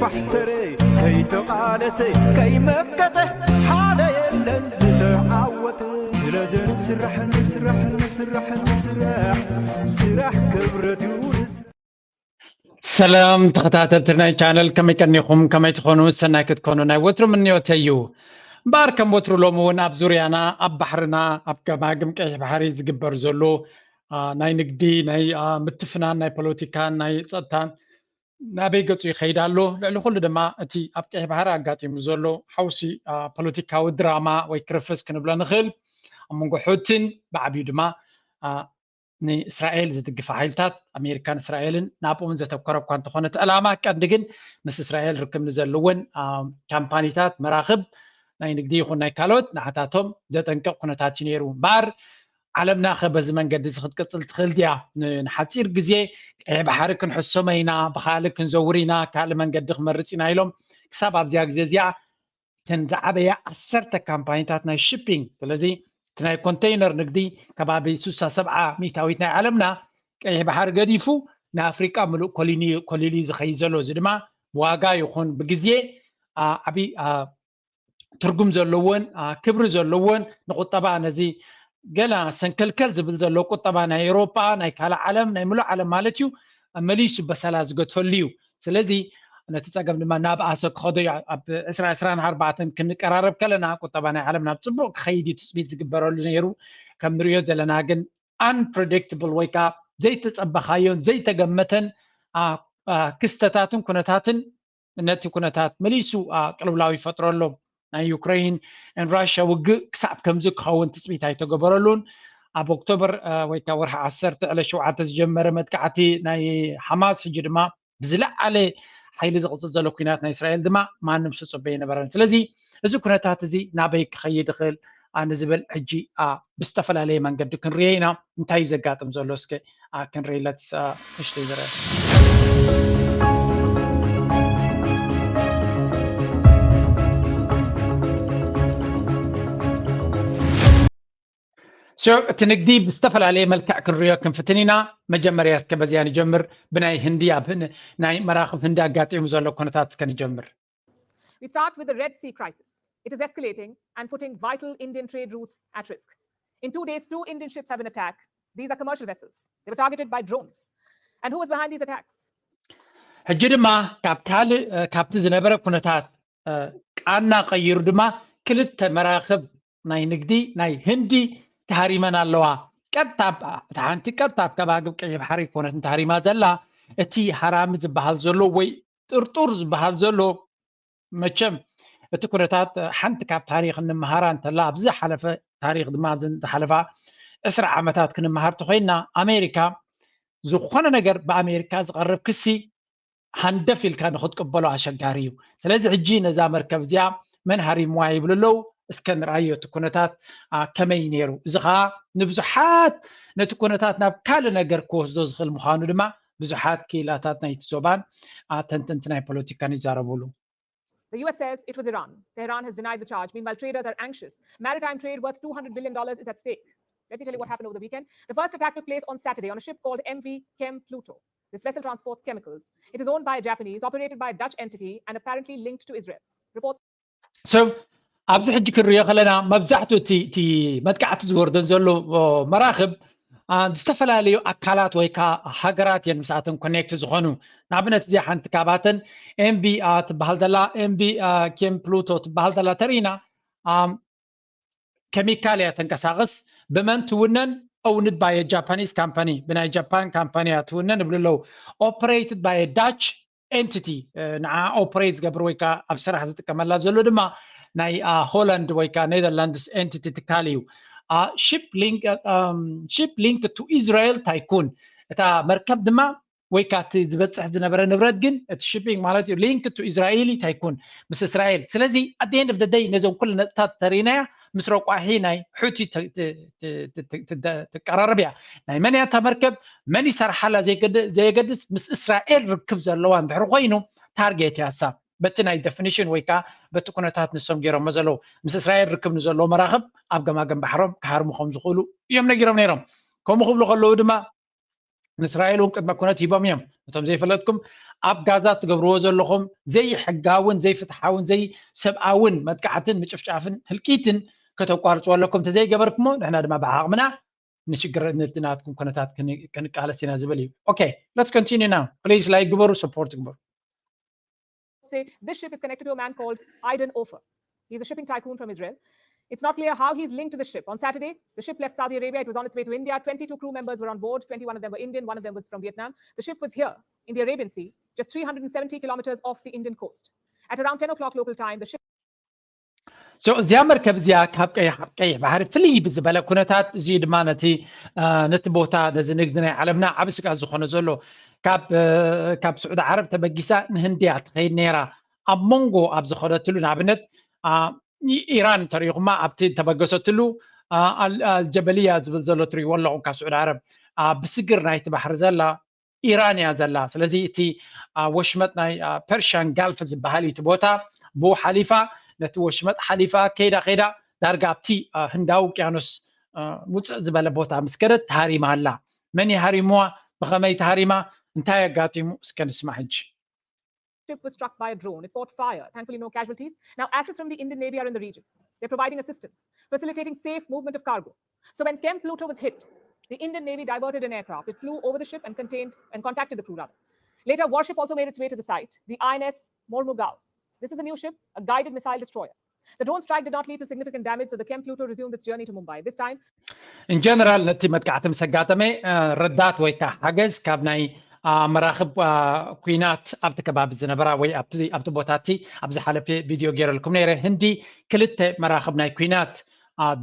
ፋሕተረ ከይተቓለሰ ከይመከተ ሓደ የለን ዝተዓወተ። ስለዚ ንስራሕ ንስራሕ ንስራሕ ንስራሕ ስራሕ ክብረት ይውርስ። ሰላም ተኸታተልቲ ናይ ቻነል፣ ከመይ ቀኒኹም? ከመይ ትኾኑ? ሰናይ ክትኮኑ ናይ ወትሩ ምንዮተይ እዩ። እምበኣር ከም ወትሩ ሎሚ እውን ኣብ ዙርያና፣ ኣብ ባሕርና፣ ኣብ ገማግም ቀይሕ ባሕሪ ዝግበር ዘሎ ናይ ንግዲ፣ ናይ ምትፍናን፣ ናይ ፖለቲካን፣ ናይ ጸጥታን ናበይ ገጹ ይኸይድ ኣሎ? ልዕሊ ኩሉ ድማ እቲ ኣብ ቀይሕ ባሕሪ ኣጋጢሙ ዘሎ ሓውሲ ፖለቲካዊ ድራማ ወይ ክርፍስ ክንብሎ ንኽእል፣ ኣብ መንጎ ሑቲን ብዓብዩ ድማ ንእስራኤል ዝድግፋ ሓይልታት ኣሜሪካን እስራኤልን ናብኦም ዘተኮረ እኳ እንተኾነ፣ እቲ ዕላማ ቀንዲ ግን ምስ እስራኤል ርክብ ንዘለወን ካምፓኒታት መራኽብ ናይ ንግዲ ይኹን ናይ ካልኦት ንዓታቶም ዘጠንቅቕ ኩነታት እዩ ነይሩ። እምበኣር ዓለምና ከ በዚ መንገዲ እዚ ክትቅፅል ትኽእል ድያ? ንሓፂር ግዜ ቀይሕ ባሕሪ ክንሕሰሞ ኢና፣ ብካልእ ክንዘውር ኢና፣ ካልእ መንገዲ ክመርፅ ኢና ኢሎም ክሳብ ኣብዚኣ ግዜ እዚኣ እተን ዝዓበያ ዓሰርተ ካምፓኒታት ናይ ሽፒንግ፣ ስለዚ እቲ ናይ ኮንተይነር ንግዲ ከባቢ ሱሳ ሰብዓ ሚእታዊት ናይ ዓለምና ቀይሕ ባሕሪ ገዲፉ ንኣፍሪቃ ምሉእ ኮሊኒ- ኮሊሉ እዩ ዝኸይድ ዘሎ። እዚ ድማ ብዋጋ ይኹን ብግዜ አ- ዓብዪ አ- ትርጉም ዘለዎን አ- ክብሪ ዘለዎን ንቁጠባ ነዚ ገና ሰንከልከል ዝብል ዘሎ ቁጠባ ናይ ኤውሮጳ ናይ ካልእ ዓለም ናይ ምሉእ ዓለም ማለት እዩ መሊሱ በሰላ ዝገትፈሉ እዩ። ስለዚ ነቲ ጸገም ድማ ናብ ኣሰ ክኸዶ እዩ። ኣብ ዕስራ ዕስራን ኣርባዕተን ክንቀራረብ ከለና ቁጠባ ናይ ዓለም ናብ ጽቡቕ ክኸይድ እዩ ትጽቢት ዝግበረሉ ነይሩ። ከም ንሪኦ ዘለና ግን unpredictable ወይ ከዓ ዘይተጸበኻዮን ዘይተገመተን ክስተታትን ኩነታትን ነቲ ኩነታት መሊሱ ቅልውላው ይፈጥረሎም። ናይ ዩክሬን ራሽያ ውግእ ክሳብ ከምዚ ክኸውን ትፅቢት ኣይተገበረሉን። ኣብ ኦክቶበር ወይ ከዓ ወርሒ ዓሰርተ ዕለት ሸውዓተ ዝጀመረ መጥቃዕቲ ናይ ሓማስ ሕጂ ድማ ብዝለዓለ ሓይሊ ዝቕፅል ዘሎ ኩናት ናይ እስራኤል ድማ ማንም ዝፅበዮ ኣይነበረን። ስለዚ እዚ ኩነታት እዚ ናበይ ክኸይድ ይኽእል ንዝብል ሕጂ ብዝተፈላለየ መንገዲ ክንሪኦ ኢና። እንታይ እዩ ዘጋጥም ዘሎ እስከ ክንሪኢ። Let's ንእሽተይ ዝረአ እቲ ንግዲ ብዝተፈላለየ መልክዕ ክንሪኦ ክንፍትን ኢና። መጀመርያ እስከ በዚኣ ንጀምር። ብናይ ህንዲ ኣብ ናይ መራኽብ ህንዲ ኣጋጢሙ ዘሎ ኩነታት እስከ ንጀምር። We start with the Red Sea crisis. It is escalating and putting vital Indian trade routes at risk. In two days, two Indian ships have been attacked. These are commercial vessels. They were targeted by drones. And who was behind these attacks? ሕጂ ድማ ካብ ካልእ ካብቲ ዝነበረ ኩነታት ቃና ቀይሩ ድማ ክልተ መራኽብ ናይ ንግዲ ናይ ህንዲ ተሃሪመን ኣለዋ። ቀጥታ እታ ሓንቲ ቀጥታ ኣብ ከባቢ ቀይሕ ባሕሪ ኣይኮነትን ተሃሪማ ዘላ፣ እቲ ሃራሚ ዝበሃል ዘሎ ወይ ጥርጡር ዝበሃል ዘሎ። መቸም እቲ ኩነታት ሓንቲ ካብ ታሪክ እንመሃራ እንተላ ኣብዚ ዝሓለፈ ታሪክ ድማ ኣብዚ ዝሓለፋ ዕስራ ዓመታት ክንመሃር ተኮይና ኣሜሪካ ዝኾነ ነገር ብኣሜሪካ ዝቐርብ ክሲ ሃንደፍ ኢልካ ንክትቅበሎ ኣሸጋሪ እዩ። ስለዚ ሕጂ ነዛ መርከብ እዚኣ መን ሃሪምዋ ይብሉ ኣለዉ። እስከ ንርኣዮ እቲ ኩነታት ከመይ ነይሩ። እዚ ከዓ ንብዙሓት ነቲ ኩነታት ናብ ካልእ ነገር ክወስዶ ዝኽእል ምዃኑ ድማ ብዙሓት ክኢላታት ናይቲ ዞባን ተንተንቲ ናይ ፖለቲካን ይዛረብሉ። The U S says it was Iran. Tehran has denied the charge. Meanwhile, traders are anxious. Maritime trade worth two hundred billion dollars is at stake. Let me tell you what happened over the weekend. The first attack took place on Saturday on a ship called M V Chem Pluto. This vessel transports chemicals. It is owned by a Japanese, operated by a Dutch entity, and apparently linked to Israel. Reports. So ኣብዚ ሕጂ ክንሪኦ ከለና መብዛሕትኡ እቲ መጥቃዕቲ ዝወርደን ዘሎ መራኽብ ዝተፈላለዩ ኣካላት ወይ ከዓ ሃገራት እየን ምስኣተን ኮኔክት ዝኾኑ። ንኣብነት እዚኣ ሓንቲ ካብኣተን ኤምቪ ትበሃል ዘላ ኤምቪ ኬም ፕሉቶ ትበሃል ዘላ ተሪና ኬሚካል እያ ተንቀሳቕስ። ብመን ትውነን? ኦውንድ ባይ ጃፓኒስ ካምፓኒ፣ ብናይ ጃፓን ካምፓኒ እያ ትውነን ይብሉ ኣለዉ። ኦፕሬትድ ባይ ዳች ኤንቲቲ፣ ንዓ ኦፕሬት ዝገብር ወይ ከዓ ኣብ ስራሕ ዝጥቀመላ ዘሎ ድማ ናይ ሆላንድ ወይ ከዓ ኔዘርላንድስ ኤንቲቲ ትካል እዩ። ሺፕ ሊንክ ቱ ኢዝራኤል ታይኩን፣ እታ መርከብ ድማ ወይ ከዓ እቲ ዝበፅሕ ዝነበረ ንብረት ግን እቲ ሺፒንግ ማለት እዩ ሊንክ ቱ ኢዝራኤሊ ታይኩን፣ ምስ እስራኤል። ስለዚ ኣት ኤንድ ኦፍ ደይ ነዞም ኩሉ ነጥብታት ተሪናያ ምስ ረቋሒ ናይ ሑቲ ትቀራረብ እያ። ናይ መን እያ እታ መርከብ፣ መን ይሰርሓላ ዘየገድስ ምስ እስራኤል ርክብ ዘለዋ እንድሕር ኮይኑ ታርጌት እያ እሳ። በቲ ናይ ደፊኒሽን ወይ ከዓ በቲ ኩነታት ንሶም ገይሮሞ ዘለዉ ምስ እስራኤል ርክብ ንዘለዎ መራኽብ ኣብ ገማገም ባሕሮም ክሃርሙ ከም ዝኽእሉ እዮም ነጊሮም ነይሮም። ከምኡ ክብሉ ከለዉ ድማ ንእስራኤል እውን ቅድመ ኩነት ሂቦም እዮም። እቶም ዘይፈለጥኩም ኣብ ጋዛ ትገብርዎ ዘለኹም ዘይሕጋውን ዘይፍትሓውን ዘይሰብኣውን መጥቃዕትን ምጭፍጫፍን ህልቂትን ከተቋርፅዎ ኣለኩም። እንተዘይገበርኩሞ ንሕና ድማ ብዓቕምና ንሽግር ናትኩም ኩነታት ክንቃለስ ኢና ዝብል እዩ። Okay, let's continue now. Please like ግበሩ፣ support ግበሩ። Say this ship is connected to a man called Aiden Ofer. He's a shipping tycoon from Israel. It's not clear how he's linked to the ship. On Saturday, the ship left Saudi Arabia. It was on its way to India. Twenty-two crew members were on board. Twenty-one of them were Indian. One of them was from Vietnam. The ship was here in the Arabian Sea, just three hundred and seventy kilometers off the Indian coast. At around ten o'clock local time, the ship So እዚኣ መርከብ እዚኣ ካብ ቀይሕ፣ ቀይሕ ባሕሪ ፍልይ ብዝበለ ኩነታት፣ እዚ ድማ ነቲ ነቲ ቦታ ነዚ ንግዲ ናይ ዓለምና ዓብ ስጋት ዝኾነ ዘሎ ካብ ስዑዲ ዓረብ ተበጊሳ ንህንድያ ትኸይድ ነይራ። ኣብ መንጎ ኣብ ዝኸደትሉ ንኣብነት ኢራን ተሪኹማ ኣብቲ ተበገሰትሉ ኣልጀበልያ ዝብል ዘሎ ትሪእዎ ኣለኹም ካብ ስዑዲ ዓረብ ብስግር ናይቲ ባሕሪ ዘላ ኢራን እያ ዘላ። ስለዚ እቲ ወሽመጥ ናይ ፐርሽያን ጋልፍ ዝበሃል እዩ እቲ ቦታ። ብኡ ሓሊፋ ነቲ ወሽመጥ ሓሊፋ ከይዳ ከይዳ ዳርጋ ኣብቲ ህንዳዊ ውቅያኖስ ውፅእ ዝበለ ቦታ ምስ ከደት ተሃሪማ ኣላ። መን እዩ ሃሪምዋ? ብኸመይ ተሃሪማ? እንታይ ኣጋጢሙ? እስከ ንስማዕ ሕጂ። Ship was struck by a drone. It caught fire. Thankfully, no casualties. Now, assets from the Indian Navy are in the region. They're providing assistance, facilitating safe movement of cargo. So when Kemp Pluto was hit, the Indian Navy diverted an aircraft. It flew over the ship and contained and contacted the crew rather. Later, warship also made its way to the site, the I N S Mormugaon. This is a new ship, a guided missile destroyer. The drone strike did not lead to significant damage, so the Kemp Pluto resumed its journey to Mumbai. This time, In general ነቲ መጥቃዕቲ ምስ ኣጋጠመ ረዳት ወይ ከዓ ሓገዝ ካብ ናይ መራኽብ ኩናት ኣብቲ ከባቢ ዝነበራ ወይ ኣብቲ ቦታ እቲ ኣብ ዝሓለፈ ቪድዮ ገይረልኩም ነይረ። ህንዲ ክልተ መራኽብ ናይ ኩናት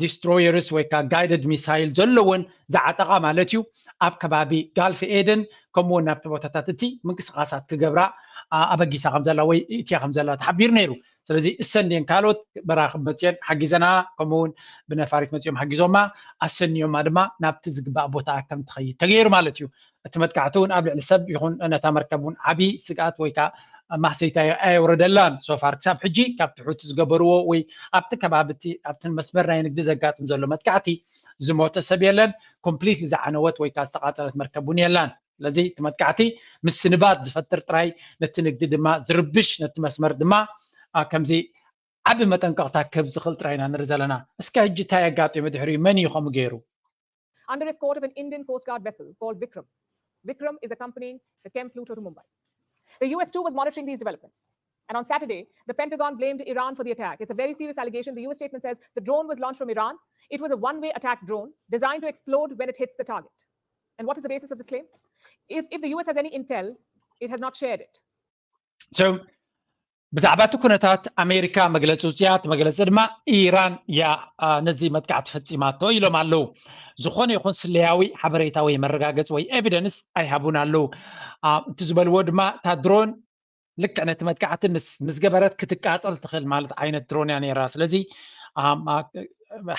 ዲስትሮየርስ ወይ ከዓ ጋይደድ ሚሳይል ዘለወን ዝዓጠቓ ማለት እዩ ኣብ ከባቢ ጋልፍ ኤደን ከምኡውን ናብቲ ቦታታት እቲ ምንቅስቃሳት ክገብራ ኣበጊሳ ከምዘላ ወይ እትያ ከምዘላ ተሓቢሩ ነይሩ። ስለዚ እሰን ድየን ካልኦት መራኽብ መፅየን ሓጊዘና ከምኡውን ብነፋሪት መፅኦም ሓጊዞማ ኣሰንዮማ ድማ ናብቲ ዝግባእ ቦታ ከም ትኸይድ ተገይሩ ማለት እዩ። እቲ መጥቃዕቲ እውን ኣብ ልዕሊ ሰብ ይኹን ነታ መርከብ እውን ዓብዪ ስግኣት ወይ ከዓ ማህሰይታ ኣየውረደላን። ሶፋር ክሳብ ሕጂ ካብ ትሑት ዝገበርዎ ወይ ኣብቲ ከባቢ እቲ ኣብቲ መስመር ናይ ንግዲ ዘጋጥም ዘሎ መጥቃዕቲ ዝሞተ ሰብ የለን። ኮምፕሊትሊ ዝዓነወት ወይ ከዓ ዝተቃፀለት መርከብ እውን የላን። ስለዚ እቲ መጥቃዕቲ ምስንባት ዝፈጥር ጥራይ ነቲ ንግዲ ድማ ዝርብሽ ነቲ መስመር ድማ ከምዚ ዓቢ መጠንቀቕታ ክህብ ዝኽእል ጥራይ ኢና ንርኢ ዘለና። እስከ ሕጂ እንታይ ኣጋጢሙ ድሕሪኡ መን እዩ ከምኡ ገይሩ? Under escort of an Indian Coast Guard vessel called Vikram. Vikram is accompanying the Kemp Pluto to Mumbai. The U S too was monitoring these developments. And on Saturday, the Pentagon blamed Iran for the attack. It's a very serious allegation. The U S statement says the drone was launched from Iran. It was a one way attack drone designed to explode when it hits the target. And what is the basis of this claim? If, if the U S has any intel, it has not shared it. So ብዛዕባ እቲ ኩነታት ኣሜሪካ መግለፂ ውፅያ። እቲ መግለፂ ድማ ኢራን እያ ነዚ መጥቃዕቲ ፈፂማቶ ኢሎም ኣለዉ። ዝኾነ ይኹን ስለያዊ ሓበሬታ ወይ መረጋገፂ ወይ ኤቪደንስ ኣይሃቡን ኣለዉ። እቲ ዝበልዎ ድማ እታ ድሮን ልክዕ ነቲ መጥቃዕቲ ምስ ገበረት ክትቃፀል ትኽእል ማለት ዓይነት ድሮን እያ ነይራ። ስለዚ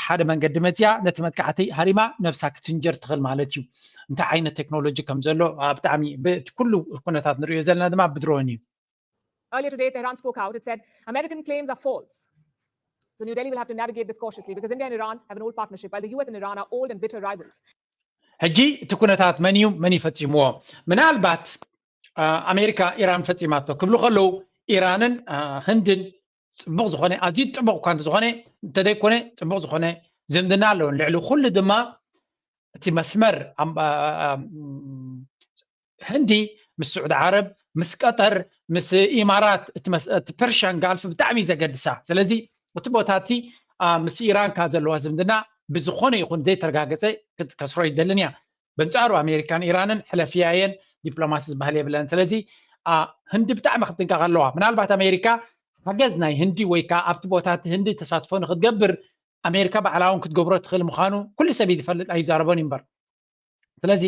ሓደ መንገዲ መፅያ ነቲ መጥቃዕቲ ሃሪማ ነብሳ ክትፍንጀር ትኽእል ማለት እዩ። እንታይ ዓይነት ቴክኖሎጂ ከም ዘሎ ብጣዕሚ እቲ ኩሉ ኩነታት ንሪኦ ዘለና ድማ ብድሮን እዩ። Earlier today, Tehran spoke out. It said American claims are false. So New Delhi will have to navigate this cautiously because India and Iran have an old partnership, while the U S and Iran are old and bitter rivals. ሕጂ እቲ ኩነታት መን እዩ መን ይፈፂምዎ? ምናልባት ኣሜሪካ ኢራን ፈፂማቶ ክብሉ ከለዉ ኢራንን ህንድን ፅቡቕ ዝኾነ ኣዝዩ ጥቡቕ እኳ እንተዝኾነ እንተዘይኮነ ፅቡቕ ዝኾነ ዝምድና ኣለውን። ልዕሊ ኩሉ ድማ እቲ መስመር ህንዲ ምስ ስዑዲ ዓረብ ምስ ቀጠር ምስ ኢማራት እቲ ፐርሽያን ጋልፍ ብጣዕሚ እዩ ዘገድሳ። ስለዚ እቲ ቦታ እቲ ምስ ኢራን ካ ዘለዋ ዝምድና ብዝኾነ ይኹን ዘይተረጋገፀ ክትከስሮ ይደልን እያ። በንፃሩ ኣሜሪካን ኢራንን ሕለፍያየን ዲፕሎማሲ ዝበሃል የብለን። ስለዚ ህንዲ ብጣዕሚ ክትጥንቀቕ ኣለዋ። ምናልባት ኣሜሪካ ሓገዝ ናይ ህንዲ ወይ ከዓ ኣብቲ ቦታ እቲ ህንዲ ተሳትፎ ንክትገብር ኣሜሪካ ባዕላ እውን ክትገብሮ ትኽእል ምዃኑ ኩሉ ሰብ እዩ ዝፈልጥ ኣይዛረቦን እዩ እምበር። ስለዚ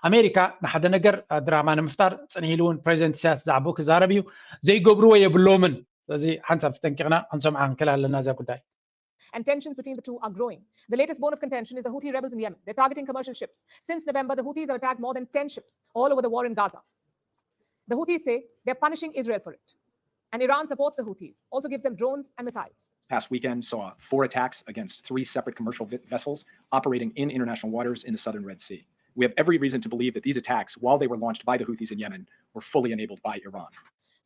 ኣሜሪካ ንሓደ ነገር ድራማ ንምፍጣር ፅንሕ ኢሉ እውን ፕሬዚደንት ኢሳያስ ብዛዕባኡ ክዛረብ እዩ። ዘይገብርዎ የብሎምን። ስለዚ ሓንሳብ ተጠንቂቕና ክንሰምዓ ክንክእል ኣለና እዛ ጉዳይ። And tensions between the two are growing. The latest bone of contention is the Houthi rebels in Yemen. They're targeting commercial ships. Since November, the Houthis have attacked more than ten ships all over the war in Gaza. The Houthis say they're punishing Israel for it. And Iran supports the Houthis, also gives them drones and missiles. Past weekend saw four attacks against three separate commercial vi- vessels operating in international waters in the southern Red Sea. We have every reason to believe that these attacks, while they were launched by the Houthis in Yemen, were fully enabled by Iran.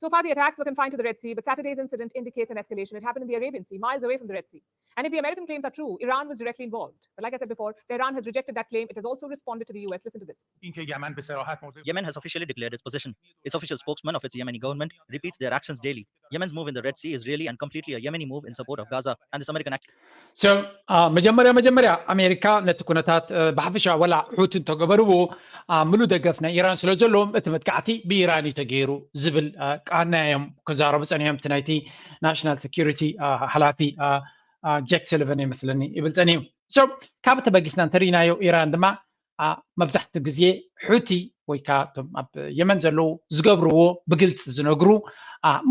So far, the attacks were confined to the Red Sea, but Saturday's incident indicates an escalation. It happened in the Arabian Sea, miles away from the Red Sea. And if the American claims are true, Iran was directly involved. But like I said before, Tehran has rejected that claim. It has also responded to the U S. Listen to this. اینکه یمن به صراحت موضع Yemen has officially declared its position. Its official spokesman of its Yemeni government repeats their actions daily. Yemen's move in the Red Sea is really and completely a Yemeni move in support of Gaza and this American act. So መጀመርያ መጀመርያ ኣሜሪካ ነቲ ኩነታት ብሓፈሻ ወላ ሑቲ እንተገበርዎ ምሉእ ደገፍ ናይ ኢራን ስለ ዘለዎም እቲ መጥቃዕቲ ብኢራን እዩ ተገይሩ ዝብል ቃና እዮም ክዛረቡ ጸኒሖም። እቲ ናይቲ ናሽናል ሴኪሪቲ ሓላፊ ጀክ ስሊቨን ይመስለኒ ይብል ጸኒሑ። So ካብ ተበጊስና እንተሪእናዮ ኢራን ድማ መብዛሕትኡ ግዜ ሑቲ ወይ ከዓ እቶም ኣብ የመን ዘለዉ ዝገብርዎ ብግልፂ ዝነግሩ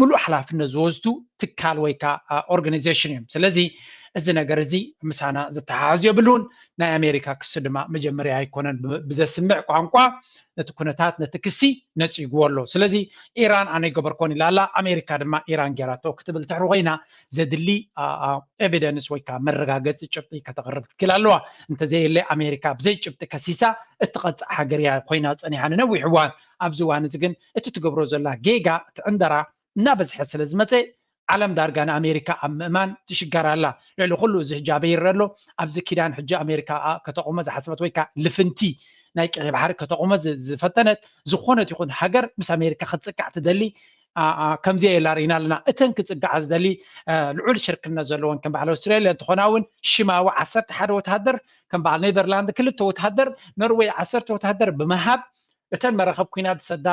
ምሉእ ሓላፍነት ዝወስዱ ትካል ወይ ከዓ ኦርጋናይዜሽን እዮም። ስለዚ እዚ ነገር እዚ ምሳና ዝተሓሓዝ የብሉን። ናይ ኣሜሪካ ክሲ ድማ መጀመርያ ኣይኮነን። ብዘስምዕ ቋንቋ ነቲ ኩነታት ነቲ ክሲ ነፂግዎ ኣሎ። ስለዚ ኢራን ኣነ ይገበርኮን ኢላ ኣላ፣ ኣሜሪካ ድማ ኢራን ጌራቶ ክትብል ትሕሪ ኮይና ዘድሊ ኤቪደንስ ወይ ከዓ መረጋገፂ ጭብጢ ከተቕርብ ክትክእል ኣለዋ። እንተዘየለ ኣሜሪካ ብዘይ ጭብጢ ከሲሳ እትቐፅዕ ሃገር እያ ኮይና ፀኒሓ ንነዊሕ እዋን። ኣብዚ እዋን እዚ ግን እቲ ትገብሮ ዘላ ጌጋ እቲ ዕንደራ እናበዝሐ ስለ ዝመፀ ዓለም ዳርጋ ንኣሜሪካ ኣብ ምእማን ትሽገር ኣላ። ልዕሊ ኩሉ እዚ ሕጂ ኣበይ ይረአ ኣሎ? ኣብዚ ኪዳን ሕጂ ኣሜሪካ ከተቑሞ ዝሓሰበት ወይ ከዓ ልፍንቲ ናይ ቀይሕ ባሕሪ ከተቑሞ ዝፈተነት ዝኾነት ይኹን ሃገር ምስ ኣሜሪካ ክትፅቃዕ ትደሊ ከምዚ የላ ርኢና ኣለና። እተን ክፅጋዓ ዝደሊ ልዑል ሽርክነት ዘለዎን ከም በዓል ኣውስትራልያ እንትኾና እውን ሽማዊ ዓሰርተ ሓደ ወታሃደር ከም በዓል ኔዘርላንድ ክልተ ወታሃደር ኖርዌይ ዓሰርተ ወታሃደር ብምሃብ እተን መራኸብ ኩናት ዝሰዳ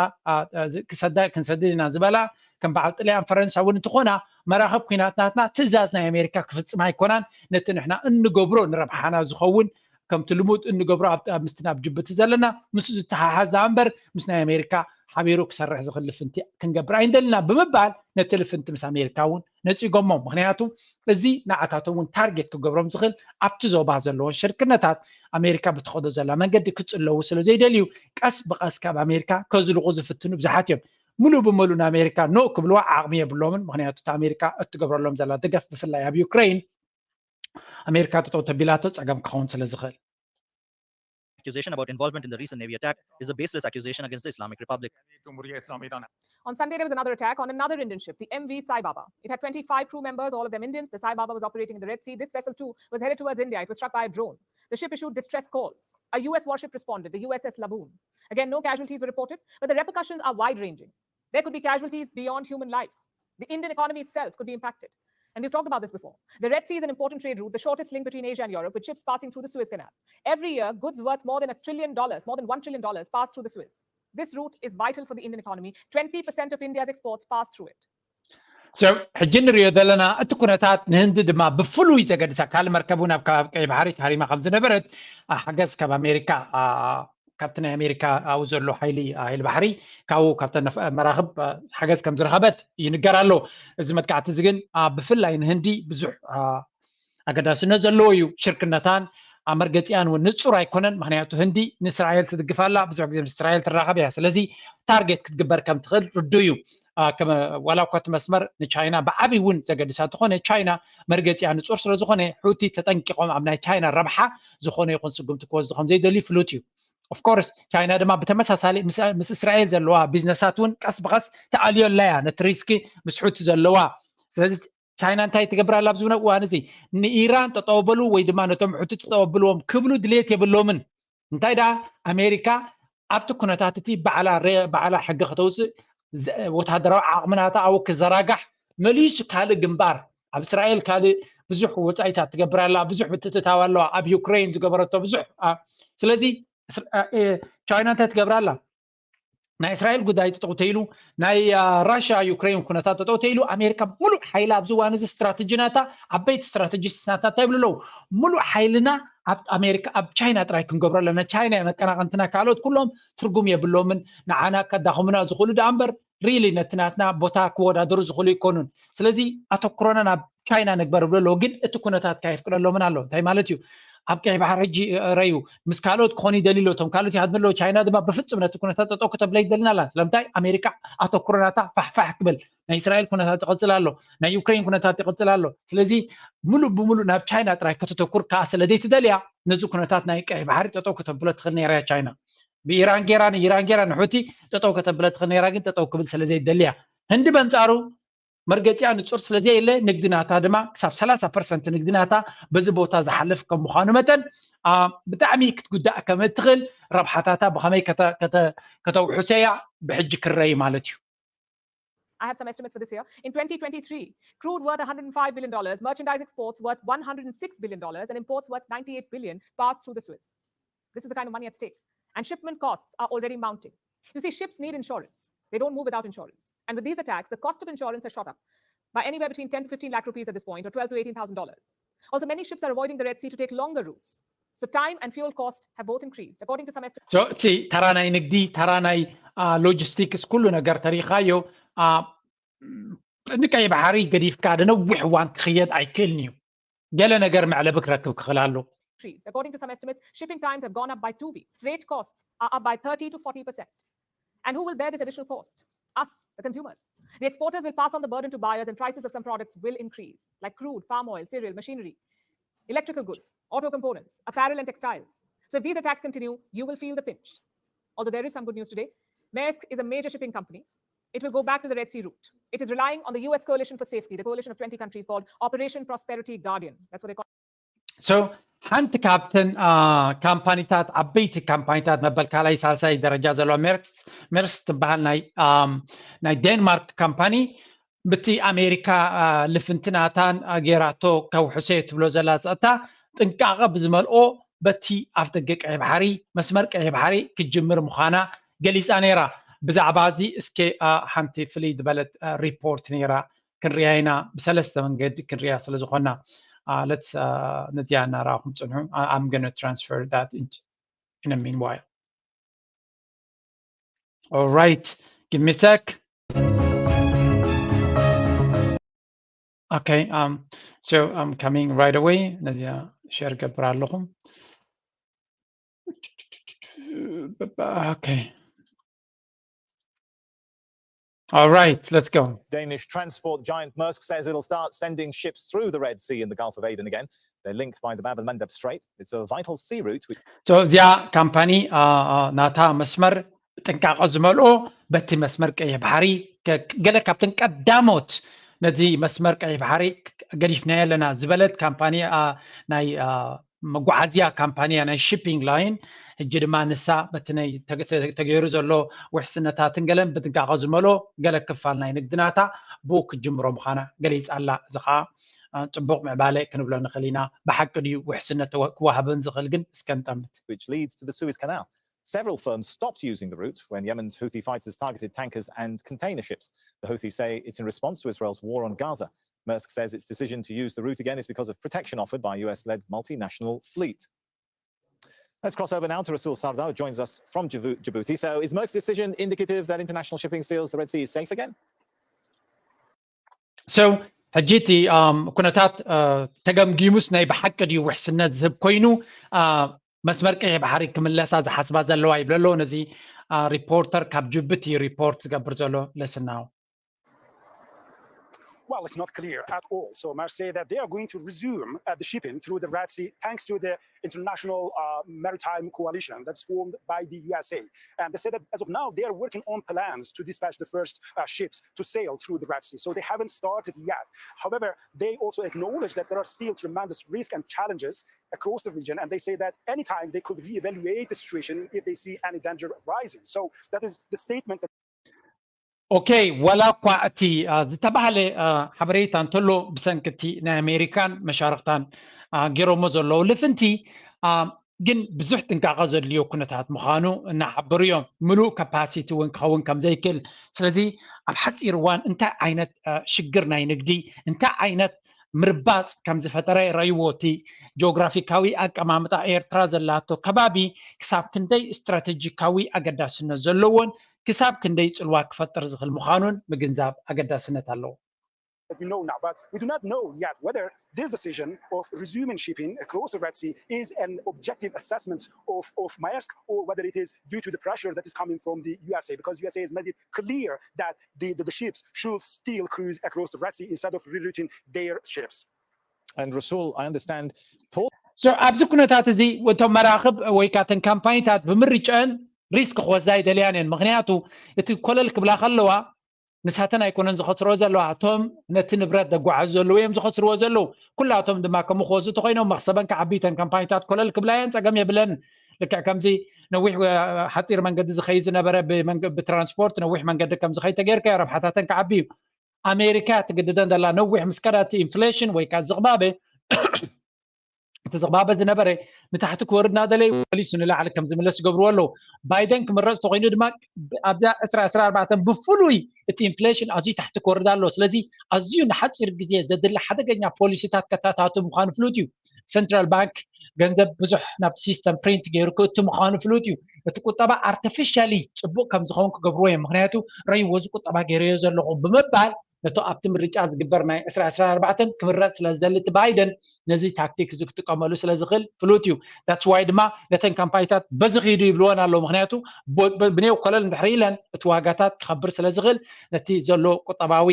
ክሰዳ ክንሰድድ ኢና ዝበላ ከም በዓል ጥልያን ፈረንሳ እውን እንትኾና መራኸብ ኩናት ናትና ትእዛዝ ናይ ኣሜሪካ ክፍፅም ኣይኮናን። ነቲ ንሕና እንገብሮ ንረብሓና ዝኸውን ከምቲ ልሙድ እንገብሮ ምስቲ ናብ ጅቡቲ ዘለና ምስ ዝተሓሓዝ ዳ እምበር ምስ ናይ ኣሜሪካ ሓቢሩ ክሰርሕ ዝኽእል ልፍንቲ ክንገብር ኣይንደልና ብምባል ነቲ ልፍንቲ ምስ ኣሜሪካ እውን ነፂጎሞ። ምክንያቱ እዚ ንዓታቶም እውን ታርጌት ክገብሮም ዝኽእል ኣብቲ ዞባ ዘለዎን ሽርክነታት ኣሜሪካ ብትኸዶ ዘላ መንገዲ ክፅለዉ ስለ ዘይደልዩ ቀስ ብቐስ ካብ ኣሜሪካ ከዝልቑ ዝፍትኑ ብዙሓት እዮም። ሙሉእ ብሙሉ ንኣሜሪካ ኖ ክብልዋ ዓቕሚ የብሎምን። ምክንያቱ እቲ ኣሜሪካ እትገብረሎም ዘላ ደገፍ ብፍላይ ኣብ ዩክሬን ኣሜሪካ ጠጠው ተቢላቶ ፀገም ክኸውን ስለ ዝኽእል። Accusation about involvement in the recent Navy attack is a baseless accusation against the Islamic Republic. جمهوری اسلامی ایران. On Sunday, there was another attack on another Indian ship, the M V Sai Baba. It had twenty-five crew members, all of them Indians. The Sai Baba was operating in the Red Sea. This vessel, too, was headed towards India. It was struck by a drone. The ship issued distress calls. A U S warship responded, the U S S Laboon. Again, no casualties were reported, but the repercussions are wide-ranging. There could be casualties beyond human life. The Indian economy itself could be impacted. And we've talked about this before. The Red Sea is an important trade route, the shortest link between Asia and Europe, with ships passing through the Suez Canal. Every year, goods worth more than a trillion dollars, more than one trillion dollars, pass through the Suez. This route is vital for the Indian economy. Twenty percent of India's exports pass through it. ሕጂ ንሪኦ ዘለና እቲ ኩነታት ንህንዲ ድማ ብፍሉይ ዘገድሳ። ካልእ መርከብ እውን ኣብ ከባቢ ቀይ ባሕሪ ተሃሪማ ከም ዝነበረት ሓገዝ ካብ ኣሜሪካ ካብቲ ናይ ኣሜሪካ ኣብኡ ዘሎ ሓይሊ ሓይሊ ባሕሪ ካብኡ ካብተን መራኽብ ሓገዝ ከም ዝረኸበት ይንገር ኣሎ። እዚ መጥቃዕቲ እዚ ግን ብፍላይ ንህንዲ ብዙሕ ኣገዳስነት ዘለዎ እዩ። ሽርክነታን መርገፂኣን እውን ንፁር ኣይኮነን። ምክንያቱ ህንዲ ንእስራኤል ትድግፍ ኣላ፣ ብዙሕ ግዜ ምስ እስራኤል ትራኸብ እያ። ስለዚ ታርጌት ክትግበር ከም ትኽእል ርዱ እዩ። ዋላ እኳ እቲ መስመር ንቻይና ብዓብይ እውን ዘገድሳ እንተኾነ ቻይና መርገፂኣ ንፁር ስለ ዝኾነ ሑቲ ተጠንቂቖም ኣብ ናይ ቻይና ረብሓ ዝኾነ ይኹን ስጉምቲ ክወስዱ ከም ዘይደልዩ ፍሉጥ እዩ። ኦፍኮርስ ቻይና ድማ ብተመሳሳሊ ምስ እስራኤል ዘለዋ ቢዝነሳት እውን ቀስ ብቐስ ተኣልዮ ኣላ እያ ነቲ ሪስኪ ምስ ሑቲ ዘለዋ። ስለዚ ቻይና እንታይ ትገብር ኣላ ኣብዚ እዋን እዚ ንኢራን ጠጠው በሉ ወይ ድማ ነቶም ሑቲ ጠጠው ኣብልዎም ክብሉ ድሌት የብሎምን። እንታይ ደኣ ኣሜሪካ ኣብቲ ኩነታት እቲ ባዕላ ባዕላ ሕጊ ከተውፅእ ወታደራዊ ዓቕምናታ ኣብኡ ክዘራጋሕ መሊሱ ካልእ ግንባር ኣብ እስራኤል ካልእ ብዙሕ ወፃኢታት ትገብር ኣላ፣ ብዙሕ ምትእትታው ኣለዋ። ኣብ ዩክሬን ዝገበረቶ ብዙሕ ስለዚ ቻይና እንታይ ትገብር ኣላ? ናይ እስራኤል ጉዳይ ጠጠው ተይሉ ናይ ራሽያ ዩክሬን ኩነታት ጠጠው ተይሉ ኣሜሪካ ሙሉእ ሓይላ ኣብዚ እዋን እዚ ስትራተጂ ናታ ዓበይቲ ስትራተጂስት ናታ እንታይ ይብሉ ኣለዉ? ሙሉእ ሓይልና ኣብ ኣሜሪካ ኣብ ቻይና ጥራይ ክንገብሮ ኣለና። ቻይና እያ መቀናቐንትና፣ ካልኦት ኩሎም ትርጉም የብሎምን፣ ንዓና ከዳኽሙና ዝኽእሉ ደኣ እምበር ሪሊ ነቲ ናትና ቦታ ክወዳደሩ ዝኽእሉ ይኮኑን። ስለዚ ኣተኩሮና ናብ ቻይና ንግበር ይብሉ ኣለዉ። ግን እቲ ኩነታት ካየፍቅደሎምን ኣሎ። እንታይ ማለት እዩ? ኣብ ቀይ ባሕሪ ሕጂ ረዩ ምስ ካልኦት ክኾኑ ይደልዩ ኣለዉ። እቶም ካልኦት ይሃድሙ ኣለዉ። ቻይና ድማ ብፍጹም ነቲ ኩነታት ጠጠው ከተብሎ ይደልን ኣላ። ስለምንታይ? ኣሜሪካ ኣተኩሮ ናታ ፋሕፋሕ ክብል፣ ናይ እስራኤል ኩነታት ይቕጽል ኣሎ፣ ናይ ዩክሬን ኩነታት ይቕጽል ኣሎ። ስለዚ ምሉእ ብምሉእ ናብ ቻይና ጥራይ ከተተኩር ከኣ ስለ ዘይትደልያ ነዚ ኩነታት ናይ ቀይ ባሕሪ ጠጠው ከተብሎ ትኽእል ነይራ እያ ቻይና። ብኢራን ጌራ ንኢራን ጌራ ንሑቲ ጠጠው ከተብሎ ትኽእል ነይራ፣ ግን ጠጠው ክብል ስለ ዘይደልያ። ህንዲ በንጻሩ መርገጺኣ ንጹር ስለ ዘየለ ንግዲ ናታ ድማ ክሳብ ሰላሳ ፐርሰንት ንግዲ ናታ በዚ ቦታ ዝሓልፍ ከም ምዃኑ መጠን ብጣዕሚ ክትጉዳእ ከም እትኽእል ረብሓታታ ብኸመይ ከተውሕሶ እያ ብሕጂ ክረይ ማለት እዩ። I have some estimates for this year. In twenty twenty-three, crude worth one hundred five billion dollars, merchandise exports worth one hundred six billion dollars, and imports worth ninety-eight billion passed through the Suez. This is the kind of money at stake. And shipment costs are already mounting. You see, ships need insurance. They don't move without insurance. And with these attacks, the cost of insurance has shot up by anywhere between ten to fifteen lakh rupees at this point, or twelve to eighteen thousand dollars. Also, many ships are avoiding the Red Sea to take longer routes. So time and fuel cost have both increased, according to some estimates. So, እቲ ተራ ናይ ንግዲ፣ ተራ ናይ ሎጂስቲክስ፣ ኩሉ ነገር ተሪኻዮ፣ ንቀይ ባሕሪ ገዲፍካ ንነዊሕ እዋን ክኽየድ ኣይክእልን እዩ። ገለ ነገር መዕለቢ ክረክብ ክኽእል ኣሎ። According to some estimates, shipping times have gone up by two weeks. Freight costs are up by thirty to forty percent. And who will bear this additional cost? Us, the consumers. The exporters will pass on the burden to buyers, and prices of some products will increase, like crude, palm oil, cereal, machinery, electrical goods, auto components, apparel, and textiles. So if these attacks continue, you will feel the pinch. Although there is some good news today, Maersk is a major shipping company. It will go back to the Red Sea route. It is relying on the U S Coalition for Safety, the coalition of twenty countries called Operation Prosperity Guardian. That's what they call. So ሓንቲ ካብተን ካምፓኒታት፣ ዓበይቲ ካምፓኒታት መበል ካልኣይ ሳልሳይ ደረጃ ዘለዋ ሜርክስ ትበሃል ናይ ዴንማርክ ካምፓኒ ብቲ ኣሜሪካ ልፍንቲ ናታን ጌራቶ ከውሕሶ እየ ትብሎ ዘላ ጸጥታ ጥንቃቐ ብዝመልኦ በቲ ኣፍ ደገ ቀይ ባሕሪ፣ መስመር ቀይ ባሕሪ ክትጅምር ምዃና ገሊጻ ነይራ። ብዛዕባ እዚ እስከ ሓንቲ ፍልይ ዝበለት ሪፖርት ነይራ ክንሪያ ኢና። ብሰለስተ መንገዲ ክንሪያ ስለ ዝኾና let's ነዚኣ እናረኣኹም ጽንሑ። I'm gonna transfer that in a meanwhile. All right, give me a sec. Okay, um, so I'm coming right away. ነዚኣ ሸር ገብር ኣለኹ። Okay. All right, let's go. Danish transport giant Maersk says it'll start sending ships through the Red Sea and the Gulf of Aden again. They're linked by the Bab el Mandeb Strait. It's a vital sea route. Which... So እዚኣ ካምፓኒ ናታ መስመር ጥንቃቐ ዝመልኦ በቲ መስመር ቀይሕ ባሕሪ ገለ ካብተን ቀዳሞት ነዚ መስመር ቀይሕ ባሕሪ ገዲፍናዮ ኣለና ዝበለት ካምፓኒ ናይ መጓዓዝያ ካምፓንያ ናይ ሺፒንግ ላይን ሕጂ ድማ ንሳ በቲ ናይ ተገይሩ ዘሎ ውሕስነታትን ገለን ብጥንቃቐ ዝመልኦ ገለ ክፋል ናይ ንግድናታ ብኡ ክትጅምሮ ምዃና ገሊጻ ኣላ። እዚ ከዓ ጽቡቕ ምዕባለ ክንብሎ ንኽእል ኢና። ብሓቂ ድዩ ውሕስነት ክወሃበን ዝኽእል ግን እስከ ንጠምት። Which leads to the Suez Canal. Several firms stopped using the route when Yemen's Houthi fighters targeted tankers and container ships. The Houthis say it's in response to Israel's war on Gaza. Maersk says its decision to use the route again is because of protection offered by U S-led multinational fleet. Let's cross over now to Rasul Sardar, who joins us from Djibouti. So, is Maersk's decision indicative that international shipping feels the Red Sea is safe again? So, ሕጂ እቲ ኩነታት ተገምጊሙስ ናይ ብሓቂ ድዩ ውሕስነት ዝህብ ኮይኑ መስመር ቀይሕ ባሕሪ ክምለሳ ዝሓስባ ዘለዋ ይብለ ኣለዎ። ነዚ ሪፖርተር ካብ ጅቡቲ ሪፖርት ዝገብር ዘሎ ለስናው። Well, it's not clear at all. So Maersk say that they are going to resume uh, the shipping through the Red Sea thanks to the International uh, Maritime Coalition that's formed by the U S A. And they said that as of now, they are working on plans to dispatch the first uh, ships to sail through the Red Sea. So they haven't started yet. However, they also acknowledge that there are still tremendous risks and challenges across the region, and they say that anytime they could reevaluate the situation if they see any danger rising. So that is the statement that Okay, ዋላ እኳ እቲ ዝተባህለ ሓበሬታ እንተሎ ብሰንኪ እቲ ናይ ኣሜሪካን መሻርክታን ገይሮሞ ዘለዉ ልፍንቲ ግን ብዙሕ ጥንቃቐ ዘድልዮ ኩነታት ምዃኑ እናሓበሩ እዮም። ምሉእ ካፓሲቲ እውን ክኸውን ከም ዘይክእል። ስለዚ ኣብ ሓፂር እዋን እንታይ ዓይነት ሽግር ናይ ንግዲ እንታይ ዓይነት ምርባፅ ከም ዝፈጠረ ረእይዎ። እቲ ጂኦግራፊካዊ ኣቀማምጣ ኤርትራ ዘላቶ ከባቢ ክሳብ ክንደይ ስትራቴጂካዊ ኣገዳስነት ዘለዎን ክሳብ ክንደይ ፅልዋ ክፈጥር ዝኽእል ምዃኑን ምግንዛብ ኣገዳስነት ኣለዎ። that we know now, but we do not know yet whether this decision of resuming shipping across the Red Sea is an objective assessment of, of Maersk, or whether it is due to the pressure that is coming from the U S A, because U S A has made it clear that the, the, the ships should still cruise across the Red Sea instead of rerouting their ships. And Rasul, I understand Paul So ኣብዚ ኩነታት እዚ እቶም መራኽብ ወይ ካተን ካምፓኒታት ብምርጫን ሪስክ ክወስዳ ኣይደልያን እየን። ምክንያቱ እቲ ኮለል ክብላ ከለዋ ንሳተን ኣይኮነን ዝኸስርዎ ዘለዋ፣ እቶም ነቲ ንብረት ዘጓዓዙ ዘለዉ እዮም ዝኸስርዎ ዘለዉ። ኩላቶም ድማ ከምኡ ክወስዱ ተኮይኖም መክሰበን ክዓቢ፣ እተን ካምፓኒታት ኮለል ክብላ እየን፣ ጸገም የብለን። ልክዕ ከምዚ ነዊሕ ሓፂር መንገዲ ዝኸይድ ዝነበረ ብትራንስፖርት ነዊሕ መንገዲ ከም ዝኸይድ ተገይርካ ረብሓታተን ክዓቢ እዩ። ኣሜሪካ ትግድደን ዘላ ነዊሕ ምስ ከዳ እቲ ኢንፍሌሽን ወይ ከዓ ዝቕባበ እቲ ዝቕባበ ዝነበረ ንታሕቲ ክወርድ እናደለዩ መሊሱ ንላዕሊ ከም ዝምለስ ይገብርዎ ኣለዉ። ባይደን ክምረፅ ተኮይኑ ድማ ኣብዛ ዕስራ ዕስራ ኣርባዕተ ብፍሉይ እቲ ኢንፍሌሽን ኣዝዩ ታሕቲ ክወርድ ኣለዎ። ስለዚ ኣዝዩ ንሓፂር ግዜ ዘድሊ ሓደገኛ ፖሊሲታት ከታታቱ ምዃኑ ፍሉጥ እዩ። ሴንትራል ባንክ ገንዘብ ብዙሕ ናብቲ ሲስተም ፕሪንት ገይሩ ክእቱ ምዃኑ ፍሉጥ እዩ። እቲ ቁጠባ ኣርቲፊሻሊ ፅቡቅ ከም ዝኸውን ክገብርዎ እዮም። ምክንያቱ ረይዎ እዚ ቁጠባ ገይረዮ ዘለኹ ብምባል ነቶ ኣብቲ ምርጫ ዝግበር ናይ ዕስራ ዕስራ ኣርባዕተን ክምረፅ ስለ ዝደሊ እቲ ባይደን ነዚ ታክቲክ እዚ ክጥቀመሉ ስለ ዝኽእል ፍሉጥ እዩ። ዳትስ ዋይ ድማ ነተን ካምፓኒታት በዚ ኪዱ ይብልወን ኣለዉ። ምክንያቱ ብኔው ኮለል እንድሕር ኢለን እቲ ዋጋታት ክኸብር ስለ ዝኽእል ነቲ ዘሎ ቁጠባዊ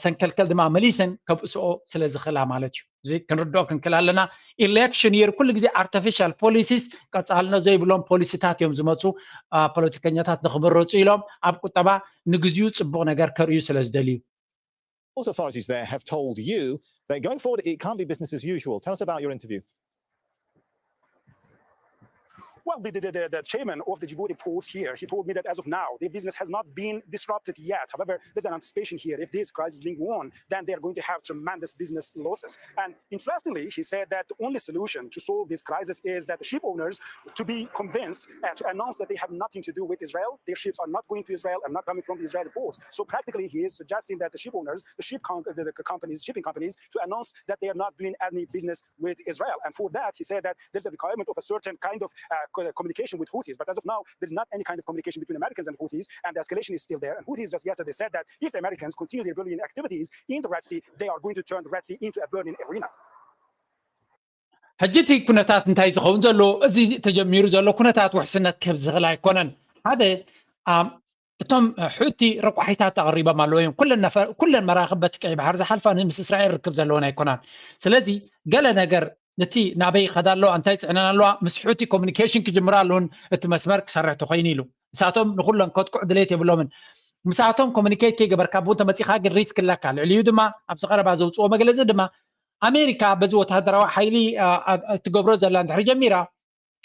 ሰንከልከል ድማ መሊሰን ከብእስኦ ስለ ዝኽእላ ማለት እዩ። እዚ ክንርድኦ ክንክል ኣለና። ኢሌክሽን የር ኩሉ ግዜ ኣርቲፊሻል ፖሊሲስ ቀፃልነት ዘይብሎም ፖሊሲታት እዮም ዝመፁ። ፖለቲከኛታት ንክምረፁ ኢሎም ኣብ ቁጠባ ንግዚኡ ፅቡቅ ነገር ከርእዩ ስለ ዝደልዩ Port authorities there have told you that going forward it can't be business as usual. Tell us about your interview. Well, the, the, the, the chairman of the Djibouti ports here, he told me that as of now, the business has not been disrupted yet. However, there's an anticipation here. If this crisis lingers on, then they are going to have tremendous business losses. And interestingly, he said that the only solution to solve this crisis is that the ship owners to be convinced and to announce that they have nothing to do with Israel. Their ships are not going to Israel and not coming from the Israeli ports. So practically, he is suggesting that the ship owners, the ship com- the, the companies, shipping companies, to announce that they are not doing any business with Israel. And for that, he said that there's a requirement of a certain kind of uh, communication with Houthis. But as of now, there's not any kind of communication between Americans and Houthis, and the escalation is still there. And Houthis just yesterday said that if the Americans continue their bullying activities in the Red Sea, they are going to turn the Red Sea into a burning arena. ሕጂ እቲ ኩነታት እንታይ ዝኸውን ዘሎ? እዚ ተጀሚሩ ዘሎ ኩነታት ውሕስነት ክህብ ዝኽእል ኣይኮነን። ሓደ እቶም ሑቲ ረቋሒታት ኣቕሪቦም ኣለዉ እዮም። ኩለን መራኽብ በቲ ቀይ ባሕር ዝሓልፋ ምስ እስራኤል ርክብ ዘለወን ኣይኮናን። ስለዚ ገለ ነገር እቲ ናበይ ይኸዳ ኣለዋ፣ እንታይ ፅዕነን ኣለዋ፣ ምስ ሑቲ ኮሚኒኬሽን ክጅምር ኣለውን እቲ መስመር ክሰርሕ ተኮይኑ ኢሉ። ንሳቶም ንኩለን ከጥቅዑ ድሌት የብሎምን። ምሳቶም ኮሚኒኬት ከይገበርካ ብኡ ተመፂኻ ግን ሪስክ ኣለካ። ልዕሊኡ ድማ ኣብዚ ቀረባ ዘውፅዎ መግለፂ ድማ ኣሜሪካ በዚ ወታደራዊ ሓይሊ እትገብሮ ዘላ እንድሕር ጀሚራ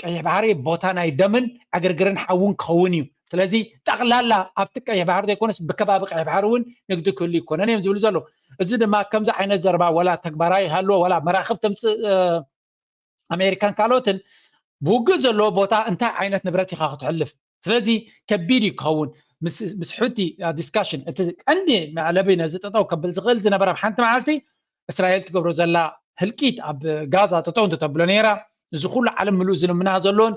ቀይሕ ባሕሪ ቦታ ናይ ደምን ዕግርግርን ሓውን ክኸውን እዩ። ስለዚ ጠቕላላ ኣብቲ ቀይሕ ባሕሪ ዘይኮነስ ብከባቢ ቀይሕ ባሕሪ እውን ንግዲ ክህሉ ይኮነን እዮም ዝብሉ ዘለዉ። እዚ ድማ ከምዚ ዓይነት ዘረባ ወላ ተግባራዊ ይሃልዎ ወላ መራኽብ ተምፅእ ኣሜሪካን ካልኦትን ብውግእ ዘለዎ ቦታ እንታይ ዓይነት ንብረት ኢኻ ክትሕልፍ? ስለዚ ከቢድ እዩ ክኸውን ምስ ሑቲ ዲስካሽን። እቲ ቀንዲ መዕለቢ ነዚ ጠጠው ከብል ዝኽእል ዝነበረ ኣብ ሓንቲ መዓልቲ እስራኤል ትገብሮ ዘላ ህልቂት ኣብ ጋዛ ጠጠው እንተተብሎ ነይራ እዚ ኩሉ ዓለም ምሉእ ዝልምና ዘሎን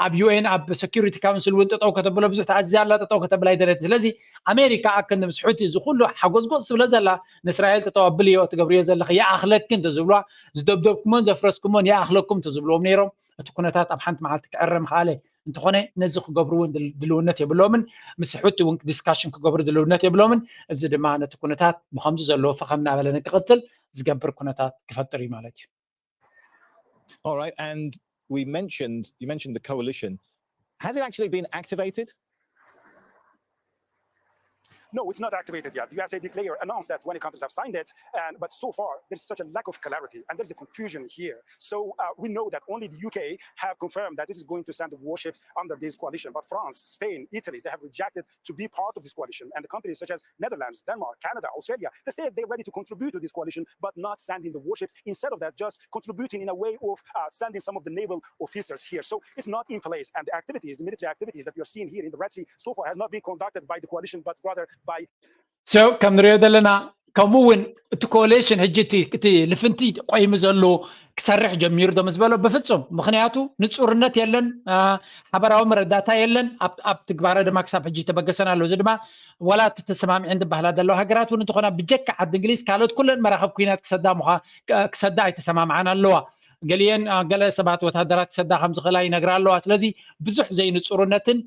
ኣብ ዩኤን ኣብ ሰኪሪቲ ካውንስል እውን ጠጠው ከተብሎ ብዙሕ ተዓዚዛ ኣላ። ጠጠው ከተብል ኣይደለትን። ስለዚ ኣሜሪካ ኣክንዲ ምስ ሑቲ እዚ ኩሉ ሓጎዝጎዝ ትብሎ ዘላ ንእስራኤል ጠጠው ኣብልዮ ትገብርዮ ዘለኺ ይኣኽለኪ እንተዝብልዋ ዝደብደብኩሞን ዘፍረስኩሞን ይኣኽለኩም እንተዝብልዎም ነይሮም እቲ ኩነታት ኣብ ሓንቲ መዓልቲ ክዕረ ምኽኣለ። እንተኾነ ነዚ ክገብሩ እውን ድልውነት የብሎምን። ምስ ሑቲ እውን ዲስካሽን ክገብሩ ድልውነት የብሎምን። እዚ ድማ ነቲ ኩነታት ብከምዚ ዘለዎ ፈኸም እናበለ ንክቕፅል ዝገብር ኩነታት ክፈጥር እዩ ማለት እዩ። All right, and we mentioned you mentioned the coalition. Has it actually been activated? No, it's not activated yet. The U S A declared, announced that twenty countries have signed it, and but so far there's such a lack of clarity, and there's a confusion here. So uh, we know that only the U K have confirmed that this is going to send the warships under this coalition, but France, Spain, Italy, they have rejected to be part of this coalition, and the countries such as Netherlands, Denmark, Canada, Australia, they say they're ready to contribute to this coalition, but not sending the warships. Instead of that, just contributing in a way of uh, sending some of the naval officers here. So it's not in place, and the activities, the military activities that we are seeing here in the Red Sea so far has not been conducted by the coalition, but rather by So ከም ንሪኦ ዘለና ከምኡ እውን እቲ ኮሌሽን ሕጂ እቲ ልፍንቲ ቆይሙ ዘሎ ክሰርሕ ጀሚሩ ዶ ምስ በሎ፣ ብፍፁም። ምክንያቱ ንፁርነት የለን፣ ሓበራዊ መረዳእታ የለን። ኣብ ትግባረ ድማ ክሳብ ሕጂ ተበገሰን ኣሎ። እዚ ድማ ዋላ እቲ ተሰማሚዐን ዝበሃላ ዘለዋ ሃገራት እውን እንተኾና፣ ብጀካ ዓዲ እንግሊዝ ካልኦት ኩለን መራኸብ ኩናት ክሰዳ ምዃ ክሰዳ ኣይተሰማምዓን ኣለዋ። ገሊአን ገለ ሰባት ወታደራት ክሰዳ ከም ዝኽእላ ይነግራ ኣለዋ። ስለዚ ብዙሕ ዘይንፁርነትን